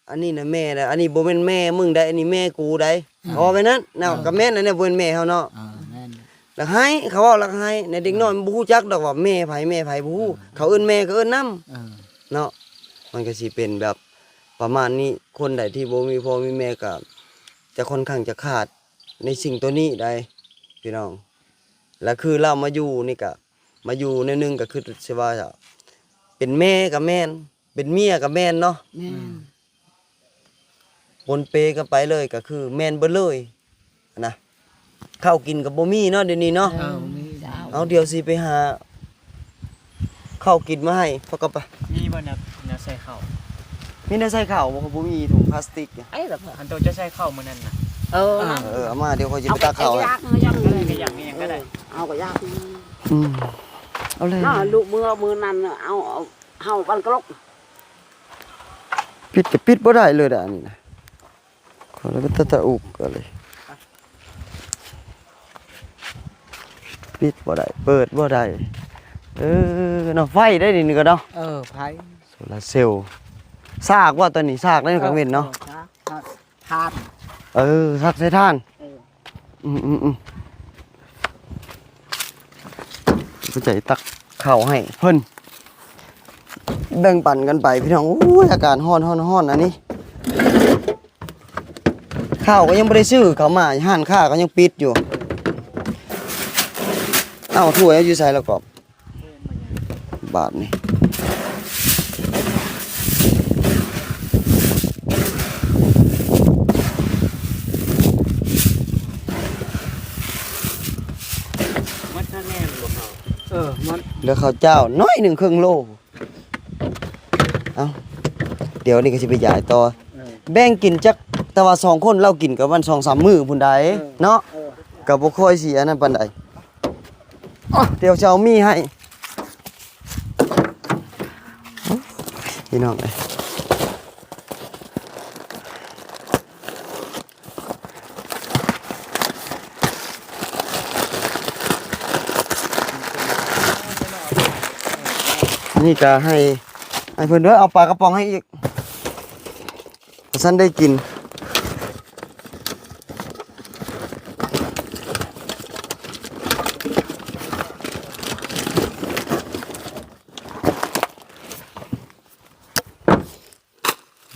ອັນນີ້ນະແມ່ໃດ໋ ອັນນີ້ບໍ່ແມ່ນແມ່ມຶງໃດ໋ ອັນນີ້ແມ່ກູໃດ໋. ເອີ ເຂົາເວົ້າແບບນັ້ນເນາະ. ເອີ ກໍແມ່ນ ອັນນີ້ບໍ່ແມ່ນແມ່ເຮົາເນາະ. ເອີ ແມ່ນ ລະໄຫ້ ເຂົາເວົ້າລະໄຫ້ ໃນເດັກນ້ອຍມັນບໍ່ຮູ້ຈັກດອກວ່າແມ່ໃຜ ແມ່ໃຜບໍ່ຮູ້. ເອີ ເຂົາເອີ້ນແມ່ກໍເອີ້ນນຳ. ເອີ ເນາະ ມັນກໍຊິເປັນແບບປະມານນີ້. ຄົນໃດທີ່ບໍ່ມີພໍ່ມີແມ່ກໍຈະຄ່ອນຂ້າງຈະຂາດໃນສິ່ງໂຕນີ້ໄດ໋ ພີ່ນ້ອງ. ລະຄືລາວມາຢູ່ນີ້ກະ ມາຢູ່ແນວໜຶ່ງກໍຄືຊິວ່າ ເປັນແມ່ກໍແມ່ນ ເປັນເມຍກໍແມ່ນເນາະ. ແມ່ນ ອືມ ປົນເປກັນໄປເລີຍ ກໍຄືແມ່ນເບິດເລີຍຫັ້ນນະ. ເຂົ້າກິນກໍບໍ່ມີເນາະດຽວນີ້ເນາະ. ເອີ ບໍ່ມີ. ເອົາ ດຽວຊິໄປຫາເຂົ້າກິນມາໃຫ້ ພວກກັບ ມີບໍ່ແນວ ແນວໃສ່ເຂົ້າ? ມີແນວໃສ່ເຂົ້າບໍ່? ບໍ່ມີ ຖົງພລາສຕິກ. ອັນໂຕຈະໃສ່ເຂົ້າມື້ນັ້ນນະ? ເອີ ເອີ ເອົາມາ ດຽວຂ້ອຍຊິໄປຕັກເຂົ້າໃຫ້. ເອົາກະຢາກ ເອົາກະຢາກ ອືມ ເອົາເລີຍ ລູກເມືອມື້ນັ້ນ ເອົາ ເອົາ ເຮົາບັນກະລົກ ປິດກໍປິດບໍ່ໄດ້ເລີຍດາ ອັນນີ້ນະ. ຂໍເລີຍ ຕະຕະອຸກເລີຍ ປິດບໍ່ໄດ້ ເປີດບໍ່ໄດ້. ເອີ ເນາະ ໄຟໄດ້ນີ້ກໍເນາະ. ເອີ ໄຟ ໂຊລາເຊວ. ຊາກວ່າຕອນນີ້ ຊາກໄດ້ກາງເວັນເນາະ. ເອີ ຊາກ ຊາກຖ່ານ. ເອີ ຊາກໃສ່ຖ່ານ. ເອີ ອືມໆໆ ເພິ່ນຈະຕັກເຂົ້າໃຫ້ເພິ່ນ ແບ່ງປັນກັນໄປພີ່ນ້ອງ. ໂອ້ຍ ອາກາດຮ້ອນໆໆ ອັນນີ້ ເຂົ້າກໍຍັງບໍ່ໄດ້ຊື້ ເຂົ້າມາຮ້ານຄ້າກໍຍັງປິດຢູ່. ເອົາ ຖ້ວຍເອົາຢູ່ໃສລະກອບ? ບາດນີ້ ໝົດຊະແນ່ນບໍ່ເຂົ້າ? ເອີ ໝົດ ເຫຼືອເຂົ້າເຈົ້າໜ້ອຍໜຶ່ງ ເຄິ່ງໂລ. ເອົ້າ ດຽວນີ້ກໍຊິໄປຢາຍຕໍ່. ເອີ ແບ່ງກິນຈັກ ແຕ່ວ່າສອງຄົນລາວກິນກໍປະມານສອງສາມມື້ພຸ້ນໃດ໋ ເອີ ເນາະ. ເອີ ກໍບໍ່ຄ່ອຍຊິອັນນັ້ນປານໃດ. ອໍ ດຽວຈະເອົາໝີ່ໃຫ້ພີ່ນ້ອງເອີຍ. ນີ້ກະໃຫ້ ໃຫ້ເພິ່ນເດີ ເອົາປາກະປ໋ອງໃຫ້ອີກ. ບໍ່ທັນໄດ້ກິນ.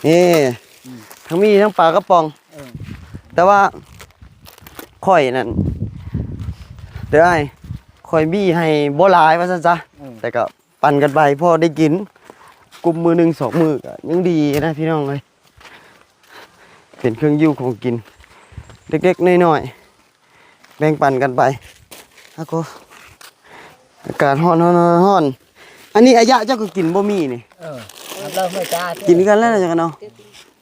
ນີ້ ອືມ ທັງໝີ່ທັງປາກະປ໋ອງ. ເອີ ແຕ່ວ່າຂ້ອຍນັ້ນ ເດີອ້າຍ ຂ້ອຍໝີ່ໃຫ້ບໍ່ຫຼາຍວ່າຊັ້ນຊະ. ເອີ ແຕ່ກໍ ປັນກັນໄປ ພໍໄດ້ກິນ ກຸ້ມມື້ໜຶ່ງສອງມື້ກໍຍັງດີນະພີ່ນ້ອງເອີຍ. ເປັນເຄື່ອງຢູ່ຂອງກິນເລັກໆນ້ອຍໆ ແບ່ງປັນກັນໄປ. ອາໂກ ອາກາດຮ້ອນໆໆ. ອັນນີ້ອາຍະເຈົ້າກໍກິນບໍ່ໝີ່ນີ້? ເອີ ກິນຄືກັນແລ້ວຈັ່ງເນາະ.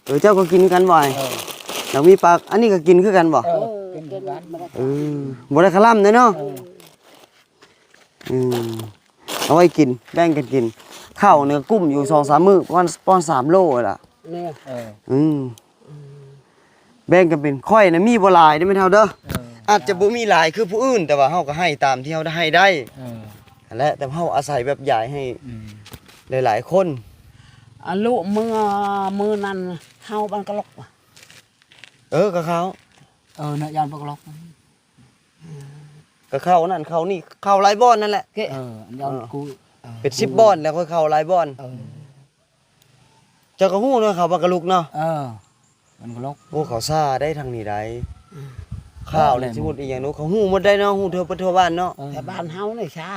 ເອີ ເຈົ້າກໍກິນຄືກັນບໍ່ອ້າຍ? ເອີ ແລ້ວມີປາກ ອັນນີ້ກໍກິນຄືກັນບໍ່? ເອີ ເອີ ກິນຄືກັນ. ເອີ ບໍ່ໄດ້ຄະລຳເດ້ເນາະ. ເອີ ອືມ ເອົາໄວ້ກິນ ແບ່ງກັນກິນ. ເຂົ້ານີ້ກໍກຸ້ມຢູ່ສອງສາມມື້ ປະມານ ປະມານສາມໂລລະ. ເອີ ອືມ ແບ່ງກັນເປັນ. ຂ້ອຍນະມີບໍ່ຫຼາຍເດ້ແມ່ເຖົ້າເດີ. ເອີ ອາດຈະບໍ່ມີຫຼາຍຄືຜູ້ອື່ນ ແຕ່ວ່າເຮົາກໍໃຫ້ຕາມທີ່ເຮົາໃຫ້ໄດ້. ເອີ ຫັ້ນແຫຼະ ແຕ່ເຮົາອາໄສແບບຢາຍໃຫ້ ອືມ ຫຼາຍໆຄົນ. ອາ ລູກເມືອ ມື້ນັ້ນເຂົ້າບ້ານກະລັອກ. ເອີ ກະເຂົ້າ. ເອີ ນະ ຢ້ານບ້ານກະລັອກ. ກະເຂົ້ານັ້ນເຂົ້ານີ້ ເຂົ້າຫຼາຍບ່ອນນັ້ນແຫຼະ. ເອີ ຢ້ານ ເອີ ກູ ເອີ ເປັນສິບບ່ອນແລ້ວ ຂ້ອຍເຂົ້າຫຼາຍບ່ອນ. ເອີ ເຈົ້າກໍຮູ້ເນາະ ເຂົ້າບ້ານກະລຸກເນາະ. ເອີ ບ້ານກະລຸກ. ໂອ້ ເຂົາຊ້າໄດ໋ທາງນີ້ໄດ໋. ອືມ ຂ່າວນີ້ ຊິໝົດອີ່ຫຍັງເນາະ ເຂົາຮູ້ໝົດໄດ໋ເນາະ ຮູ້ທົ່ວປະເທດບ້ານເນາະ. ເອີ ແຕ່ບ້ານເຮົານີ້ຊ້າ.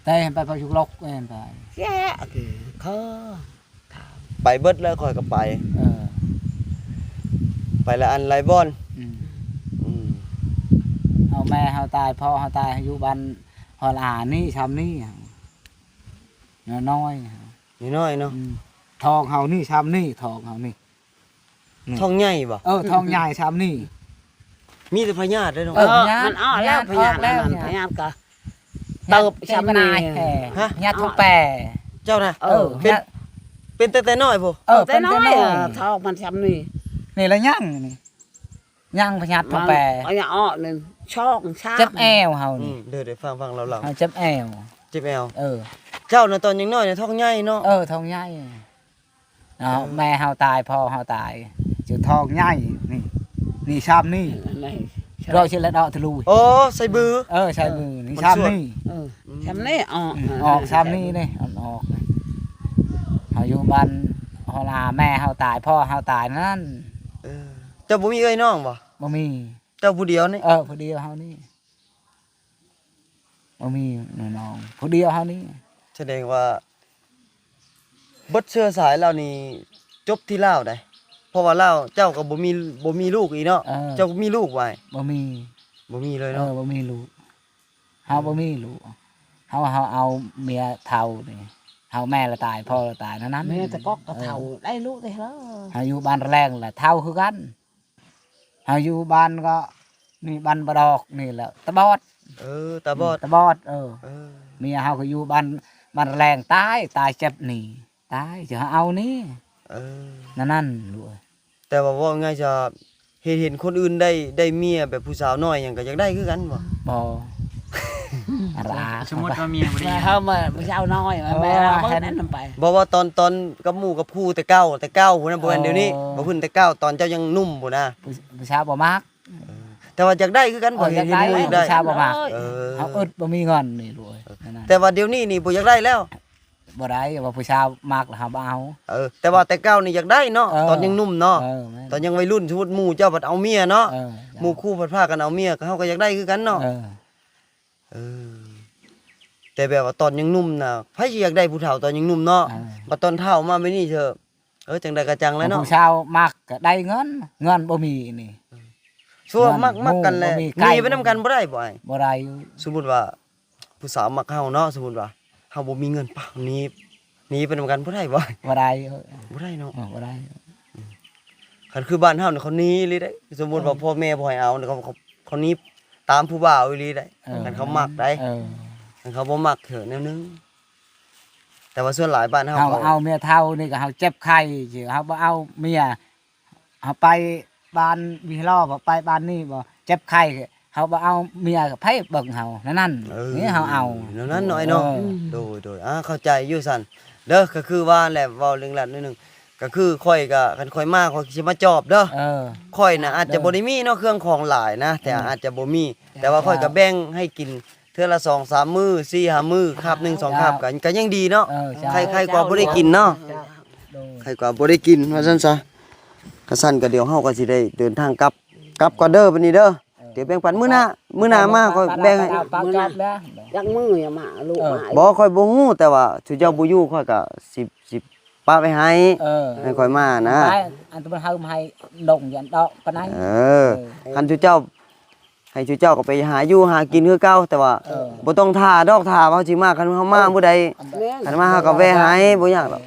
ແຕ່ໄປ ໄປຢູ່ກະລັອກແມ່ນໄປ. ແຍະ ຄືເຂົາ ໄປເບິດແລ້ວ ຂ້ອຍກໍໄປ. ເອີ ໄປຫຼາຍອັນຫຼາຍບ່ອນ. ອືມ ອືມ ເຮົາແມ່ເຮົາຕາຍ ພໍ່ເຮົາຕາຍ ເຮົາຢູ່ບ້ານຮອດອານີ້ຊ່ຳນີ້ ນ້ອຍໆ ນ້ອຍໆເນາະ. ອືມ ທ້ອງເຮົານີ້ຊ່ຳນີ້ ທ້ອງເຮົານີ້. ນີ້ ທ້ອງໃຫຍ່ບໍ່? ເອີ ທ້ອງໃຫຍ່ຊ່ຳນີ້ ມີແຕ່ພະຍາດເດ້ເນາະ. ເອີ ພະຍາດ ມັນອອກແລ້ວ ພະຍາດ ພະຍາດກໍເຕີບຊ່ຳນີ້. ຮະ? ຍາດທ້ອງແປ. ເຈົ້ານະ? ເອີ ເປັນ ເປັນແຕ່ ແຕ່ນ້ອຍພຸ້ນ. ເອີ ເປັນແຕ່ນ້ອຍ ທ້ອງມັນຊ່ຳນີ້. ນີ້ລະຍັງນີ້ ຍັງພະຍາດທ້ອງແປ ມັນອອກໜຶ່ງ ສອງ ສາມ ເຈັບແອວເຮົານີ້. ອືມ ເດີ ເດີ ຟັງ ຟັງລາວເລົ່າ. ເຮົາເຈັບແອວ ເຈັບແອວ. ເອີ ເຈົ້ານະຕອນຍັງນ້ອຍນະທ້ອງໃຫຍ່ເນາະ. ເອີ ທ້ອງໃຫຍ່. ເນາະ ເອີ ແມ່ເຮົາຕາຍ ພໍ່ເຮົາຕາຍ ຈະທ້ອງໃຫຍ່ ນີ້ ນີ້ຊ່ຳນີ້ ເອີ ນີ້ ເລາະຊິລະເດາະທະລຸ. ໂອ້ ໃສ່ບື. ເອີ ໃສ່ບື ນີ້ຊ່ຳນີ້. ເອີ ອືມ ຊ່ຳນີ້ອອກ. ອືມ ອອກຊ່ຳນີ້ເດ້ ອອກ. ເຮົາຢູ່ບ້ານຮອດອາ ແມ່ເຮົາຕາຍ ພໍ່ເຮົາຕາຍນັ້ນ. ເອີ ເຈົ້າບໍ່ມີເອື້ອຍນ້ອງບໍ່? ບໍ່ມີ. ເຈົ້າຜູ້ດຽວນີ້? ເອີ ຜູ້ດຽວເຮົານີ້. ບໍ່ມີນ້ອງ ຜູ້ດຽວເຮົານີ້. ສະແດງວ່າເບິດເຊື້ອສາຍລາວນີ້ຈົບທີ່ລາວໃດ໋ ເພາະວ່າລາວ ເຈົ້າກໍບໍ່ມີ ບໍ່ມີລູກອີກເນາະ. ເອີ ເຈົ້າມີລູກບໍ່? ບໍ່ມີ ບໍ່ມີເລີຍເນາະ. ເອີ ບໍ່ມີລູກ ເຮົາບໍ່ມີລູກ. ເຮົາ ເຮົາເອົາເມຍເຖົ້ານີ້ ເຮົາແມ່ລະຕາຍ ພໍ່ລະຕາຍນັ້ນ ແມ່ຕະກອກກໍເຖົ້າ ເອີ ໄດ້ລູກໄດ້ເລີ. ເຮົາຢູ່ບ້ານລະແລງລະເຖົ້າຄືກັນ. ເຮົາຢູ່ບ້ານກໍນີ້ ບ້ານປະດອກນີ້ແຫຼະ ຕາບອດ. ເອີ ຕາບອດ ອືມ ຕາບອດ. ເອີ ເອີ ເມຍເຮົາກໍຢູ່ບ້ານ ບ້ານແລງ ຕາຍ ຕາຍເຈັບນີ້ ຕາຍ ຈະເອົານີ້. ເອີ ນັ້ນໆ ລູກເອີຍ. ແຕ່ວ່າເວົ້າງ່າຍຊະ ເຫັນ ເຫັນຄົນອື່ນໄດ້ ໄດ້ເມຍແບບຜູ້ສາວນ້ອຍຫຍັງ ກໍຢາກໄດ້ຄືກັນບໍ່? ບໍ່. ອັນລະ ສົມມຸດວ່າເມຍບໍ່ໄດ້ ເຮົາມາຜູ້ສາວນ້ອຍ ເອີ ແມ່ເຮົາບໍ່ແມ່ນນຳໄປ. ບໍ່ວ່າຕອນ ຕອນກັບໝູ່ກັບຄູ່ແຕ່ເກົ່າ ແຕ່ເກົ່າພຸ້ນນະ ບໍ່ແມ່ນດຽວນີ້. ອໍ ບໍ່ ເພິ່ນແຕ່ເກົ່າ ຕອນເຈົ້າຍັງໜຸ່ມພຸ້ນນະ ຜູ້ ຜູ້ສາວບໍ່ມັກ. ເອີ ແຕ່ວ່າຢາກໄດ້ຄືກັນບໍ່? ເອີ ຢາກໄດ້ ເຫັນໝູ່ຢາກໄດ້ ຜູ້ສາວບໍ່ມັກ. ເອີ ເຮົາອຶດ ບໍ່ມີເງິນນີ້ລູກເອີຍ. ແຕ່ວ່າດຽວນີ້ນີ້ບໍ່ຢາກໄດ້ແລ້ວ. ບໍ່ໄດ້ ວ່າຜູ້ສາວມັກລະເຮົາບໍ່ເອົາ. ເອີ ແຕ່ວ່າແຕ່ເກົ່ານີ້ຢາກໄດ້ເນາະ. ເອີ ຕອນຍັງໜຸ່ມເນາະ. ເອີ ແມ່ນ ຕອນຍັງໄວລຸ້ນ ສົມມຸດໝູ່ເຈົ້າພັດເອົາເມຍເນາະ. ເອີ ໝູ່ຄູ່ພັດພາກັນເອົາເມຍ ເຮົາກໍຢາກໄດ້ຄືກັນເນາະ. ເອີ ເອີ ແຕ່ແບບວ່າຕອນຍັງໜຸ່ມນະ ໃຜຊິຢາກໄດ້ຜູ້ເຖົ້າຕອນຍັງໜຸ່ມເນາະ. ເອີ ບັດຕອນເຖົ້າມາແບບນີ້ເທື່ອ ເອີ ຈັ່ງໃດກໍຈັ່ງແຫຼະເນາະ. ຜູ້ສາວມັກກໍໄດ້ເງິນ ເງິນບໍ່ມີນີ້. ເອີ ສ່ວນມັກ ມັກກັນແຫຼະ ໜີໄປນຳກັນບໍ່ໄດ້ບໍ່ອ້າຍ? ບໍ່ໄດ້. ສົມມຸດວ່າຜູ້ສາວມັກເຮົາເນາະ ສົມມຸດວ່າເຮົາບໍ່ມີເງິນ ປະ ໜີ ໜີໄປນຳກັນບໍ່ໄດ້ບໍ່? ບໍ່ໄດ້. ບໍ່ໄດ້ເນາະ. ເອີ ບໍ່ໄດ້. ຄັນຄືບ້ານເຮົານີ້ເຂົາໜີອີ່ຫຼີເດ້. ສົມມຸດວ່າ ເອີ ພໍ່ແມ່ບໍ່ໃຫ້ເອົານີ້ ເຂົາ ເຂົາ ເຂົາໜີຕາມຜູ້ບ່າວອີ່ຫຼີໄດ໋. ເອີ ຄັນເຂົາມັກໄດ໋. ເອີ ຄັນເຂົາບໍ່ມັກເທື່ອແນວໜຶ່ງ. ແຕ່ວ່າສ່ວນຫຼາຍບ້ານເຮົາ ເຮົາ ເຮົາເອົາເມຍເຖົ້ານີ້ກໍເຮົາເຈັບໄຂ້ ເຮົາບໍ່ເອົາເມຍ ເຮົາໄປບ້ານວິໂລ ບໍ່ໄປບ້ານນີ້ບໍ່ ເຈັບໄຂ້ ເຮົາບໍ່ເອົາເມຍ ໃຜເບິ່ງເຮົາ ແນວນັ້ນ. ເອີ ນີ້ເຮົາເອົາ ແນວນັ້ນເນາະ ເນາະ. ເອີ ໂດຍ ໂດຍ ອ່າ ເຂົ້າໃຈຢູ່ຊັ້ນເດີ. ກໍຄືວ່າແຫຼະ ເວົ້າເລື່ອງລັດໜ້ອຍໜຶ່ງ ກໍຄືຂ້ອຍກໍ ຄັນຂ້ອຍມາ ຂ້ອຍຊິມາຈອບເດີ. ເອີ ຂ້ອຍນະ ອາດຈະບໍ່ໄດ້ມີເນາະ ເຄື່ອງຂອງຫຼາຍນະ ແຕ່ ອືມ ອາດຈະບໍ່ມີ ແຕ່ວ່າຂ້ອຍກໍແບ່ງໃຫ້ກິນ ເທື່ອລະສອງສາມມື້ ສີ່ຫ້າມື້ ຄາບໜຶ່ງສອງຄາບ ກໍ ກໍຍັງດີເນາະ. ເອີ ເຈົ້າ ໄຄ ໄຄກວ່າບໍ່ໄດ້ກິນເນາະ. ເຈົ້າ ໂດຍ ໄຄກວ່າບໍ່ໄດ້ກິນ ວ່າຊັ້ນຊະ. ຄັນຊັ້ນກໍດຽວເຮົາກໍຊິໄດ້ເດີນທາງກັບ ກັບກ່ອນເດີບັດນີ້ເດີ. ເອີ ດຽວແບ່ງປັນມື້ໜ້າ ມື້ໜ້າມາຂ້ອຍແບ່ງໃຫ້. ປະກອບແລ້ວ ຈັກມື້ຍັງມາ ລູກມາ. ບໍ່ ຂ້ອຍບໍ່ຮູ້ ແຕ່ວ່າຊຸເຈົ້າບໍ່ຢູ່ ຂ້ອຍກໍຊິ ຊິປະໄວ້ໃຫ້ ເອີ ໃຫ້ຂ້ອຍມານະ. ອັນຕົວມັນເຮົາໃຫ້ລົງຢັນດອກປານໃດ. ເອີ ເອີ ຄັນຊຸເຈົ້າ ໃຫ້ຊຸເຈົ້າກໍໄປຫາຢູ່ຫາກິນຄືເກົ່າ ແຕ່ວ່າ ເອີ ບໍ່ຕ້ອງຖ້າດອກ ຖ້າວ່າເຮົາຊິມາ ຄັນເຮົາມາມື້ໃດ ແມ່ນ ຄັນມາເຮົາກໍແວ່ໃຫ້ ບໍ່ຍາກດອກ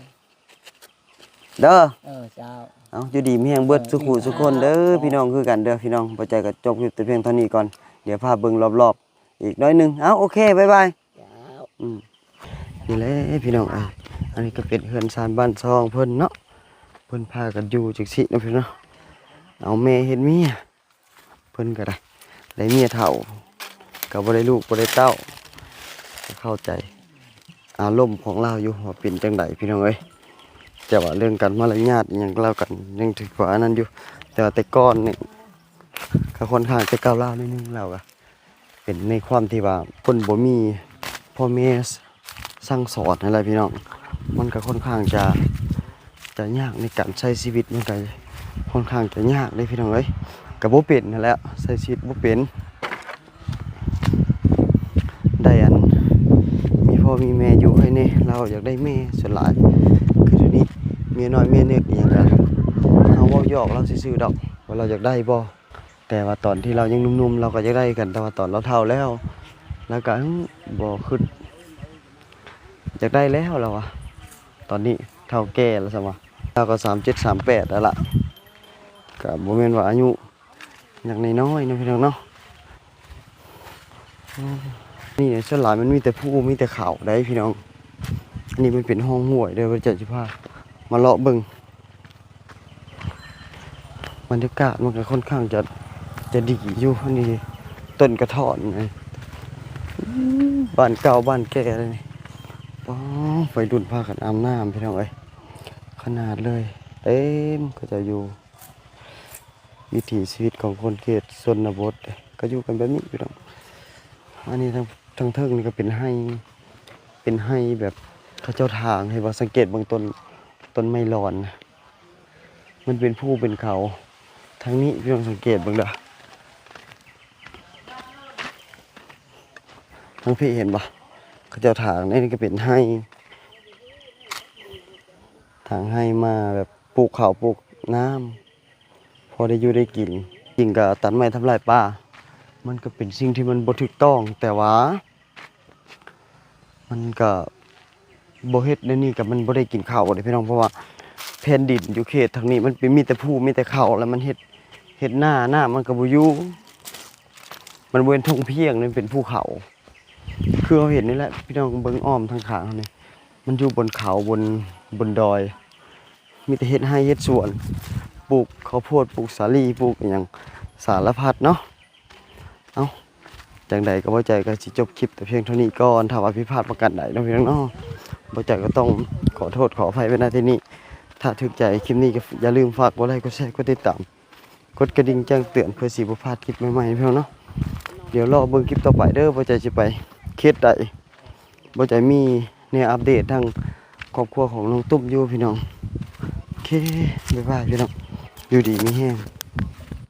ເດີ. ເອີ ເຈົ້າ ເອົາ ຢູ່ດີມີແຮງເບິດສູ່ຄູ່ສູ່ຄົນເດີ ພີ່ນ້ອງຄືກັນເດີພີ່ນ້ອງ. ບໍ່ໃຈກໍຈົບຄລິບແຕ່ພຽງເທົ່ານີ້ກ່ອນ ດຽວພາເບິ່ງລອບໆອີກໜ້ອຍໜຶ່ງ. ເອົາ ໂອເຄ ບາຍບາຍ. ອືມ ນີ້ແຫຼະພີ່ນ້ອງເອີຍ ອັນນີ້ກໍເປັນເຮືອນຊານບ້ານຊ່ອງເພິ່ນເນາະ ເພິ່ນພາກັນຢູ່ຈັ່ງຊີ້ເນາະພີ່ນ້ອງເນາະ. ເອົາ ແມ່ເຮັດເມຍ ເພິ່ນກໍໄດ້ ໄດ້ເມຍເຖົ້າ ກໍບໍ່ໄດ້ລູກບໍ່ໄດ້ເຕົ້າ ກໍເຂົ້າໃຈອາລົມຂອງລາວຢູ່ວ່າເປັນຈັ່ງໃດພີ່ນ້ອງເອີຍ. ແຕ່ວ່າເລື່ອງການມາລະຍາດອີ່ຫຍັງລາວກໍຍັງຖືກວ່າອັນນັ້ນຢູ່ ແຕ່ວ່າແຕ່ກ່ອນນີ້ກໍຄ່ອນຂ້າງຈະກ້າວຮ້າວໜ້ອຍໜຶ່ງ ລາວກໍເປັນໃນຄວາມທີ່ວ່າຄົນບໍ່ມີພໍ່ແມ່ ສັ່ງສອນຫັ້ນແຫຼະພີ່ນ້ອງ ມັນກໍຄ່ອນຂ້າງຈະ ຈະຍາກໃນການໃຊ້ຊີວິດ ມັນກໍຄ່ອນຂ້າງຈະຍາກເດ້ພີ່ນ້ອງເອີຍ. ກໍບໍ່ເປັນຫັ້ນແຫຼະ ໃຊ້ຊີວິດບໍ່ເປັນ ໄດ້ອັນ ມີພໍ່ມີແມ່ຢູ່ໃຫ້ແດ່ ລາວຢາກໄດ້ແມ່ສ່ວນຫຼາຍ ຄືດຽວນີ້ເມຍນ້ອຍເມຍນ້ອຍອີ່ຫຍັງກໍ ເຮົາເວົ້າຫຍອກລາວຊື່ໆດອກ ວ່າລາວຢາກໄດ້ບໍ່ ແຕ່ວ່າຕອນທີ່ລາວຍັງໜຸ່ມໆ ລາວກໍຢາກໄດ້ຄືກັນ ແຕ່ວ່າຕອນລາວເຖົ້າແລ້ວ ລາວກໍ ອື ບໍ່ຄິດ ຢາກໄດ້ແລ້ວລາວວ່າ ຕອນນີ້ເຖົ້າແກ່ແລ້ວຊັ້ນວ່າ ລາວກໍສາມເຈັດ ສາມແປດແລ້ວລະ ກໍບໍ່ແມ່ນວ່າອາຍຸຍັງນ້ອຍໆເນາະພີ່ນ້ອງເນາະ. ນີ້ສ່ວນຫຼາຍມັນມີແຕ່ພູມີແຕ່ເຂົາໄດ໋ພີ່ນ້ອງ. ອັນນີ້ມັນເປັນຮ່ອງຫ້ວຍເດີ ເດີ ຈະພາມາເລາະເບິ່ງ. ບັນຍາກາດມັນກໍຄ່ອນຂ້າງຈະ ຈະດີຢູ່. ອັນນີ້ຕົ້ນກະທ້ອນ ອືມ ບ້ານເກົ່າບ້ານແກ່ເລີຍນີ້. ປ້າ ໄວລຸ້ນພາກັນອາບນ້ຳພີ່ນ້ອງເອີຍ ຂະໜາດເລີຍ ເຕັມເຂົາເຈົ້າຢູ່. ວິຖີຊີວິດຂອງຄົນເຂດຊົນນະບົດ ກໍຢູ່ກັນແບບນີ້ພີ່ນ້ອງ. ອັນນີ້ທາງ ທາງເທິງນີ້ກໍເປັນໄຮ່ ເປັນໄຮ່ແບບເຂົາເຈົ້າຖາງ ເຫັນບໍ່? ສັງເກດເບິ່ງຕົ້ນ ຕົ້ນໄມ້ລອນນະ ມັນເປັນພູເປັນເຂົາ. ທາງນີ້ພີ່ນ້ອງສັງເກດເບິ່ງເດີ ທາງພີ້ເຫັນບໍ່? ເຂົາເຈົ້າຖາງ ອັນນີ້ກໍເປັນໄຮ່ ຖາງໄຮ່ມາແບບປູກເຂົ້າປູກນ້ຳ ພໍໄດ້ຢູ່ໄດ້ກິນ. ຈິງກໍຕັດໄມ້ທຳລາຍປ່າ ມັນກໍເປັນສິ່ງທີ່ມັນບໍ່ຖືກຕ້ອງ ແຕ່ວ່າ ມັນກະບໍ່ເຮັດແນວນີ້ກະມັນບໍ່ໄດ້ກິນເຂົ້າເດ້ພີ່ນ້ອງ. ເພາະວ່າແຜ່ນດິນຢູ່ເຂດທາງນີ້ມັນເປັນ ມີແຕ່ພູມີແຕ່ເຂົາ ແລ້ວມັນເຮັດ ເຮັດນາ ນ້ຳມັນກະບໍ່ຢູ່. ມັນບໍ່ແມ່ນທົ່ງພຽງ ມັນເປັນພູເຂົາ ຄືເຮົາເຫັນນີ້ແຫຼະພີ່ນ້ອງ. ເບິ່ງອ້ອມທາງຂ້າງເຮົານີ້ ມັນຢູ່ບົນເຂົາ ບົນ ບົນດອຍ ມີແຕ່ເຮັດໄຮ່ເຮັດສວນ ປູກເຂົ້າໂພດ ປູກສາລີ ປູກອີ່ຫຍັງສາລະພັດເນາະ. ເອົ້າ ຈັ່ງໃດກໍບໍ່ໃຈກໍຊິຈົບຄລິບແຕ່ພຽງເທົ່ານີ້ກ່ອນ. ຖ້າວ່າຜິດພາດປະການໃດເນາະພີ່ນ້ອງເນາະ ບໍ່ໃຈກໍຕ້ອງຂໍໂທດຂໍອະໄພໄວ້ ນະ ທີ່ນີ້. ຖ້າຖືກໃຈຄລິບນີ້ກໍຢ່າລືມຝາກກົດໄລ ກົດແຊ ກົດຕິດຕາມ ກົດກະດິ່ງແຈ້ງເຕືອນ ເພື່ອຊິບໍ່ພາດຄລິບໃໝ່ໆ ພີ່ນ້ອງເນາະ. ດຽວລໍເບິ່ງຄລິບຕໍ່ໄປເດີ ບໍ່ໃຈຊິໄປເຂດໃດ ບໍ່ໃຈມີແນວອັບເດດທາງຄອບຄົວຂອງນ້ອງຕຸ້ມຢູ່ພີ່ນ້ອງ. ໂອເຄ ບາຍບາຍພີ່ນ້ອງ ຢູ່ດີມີແຮງ.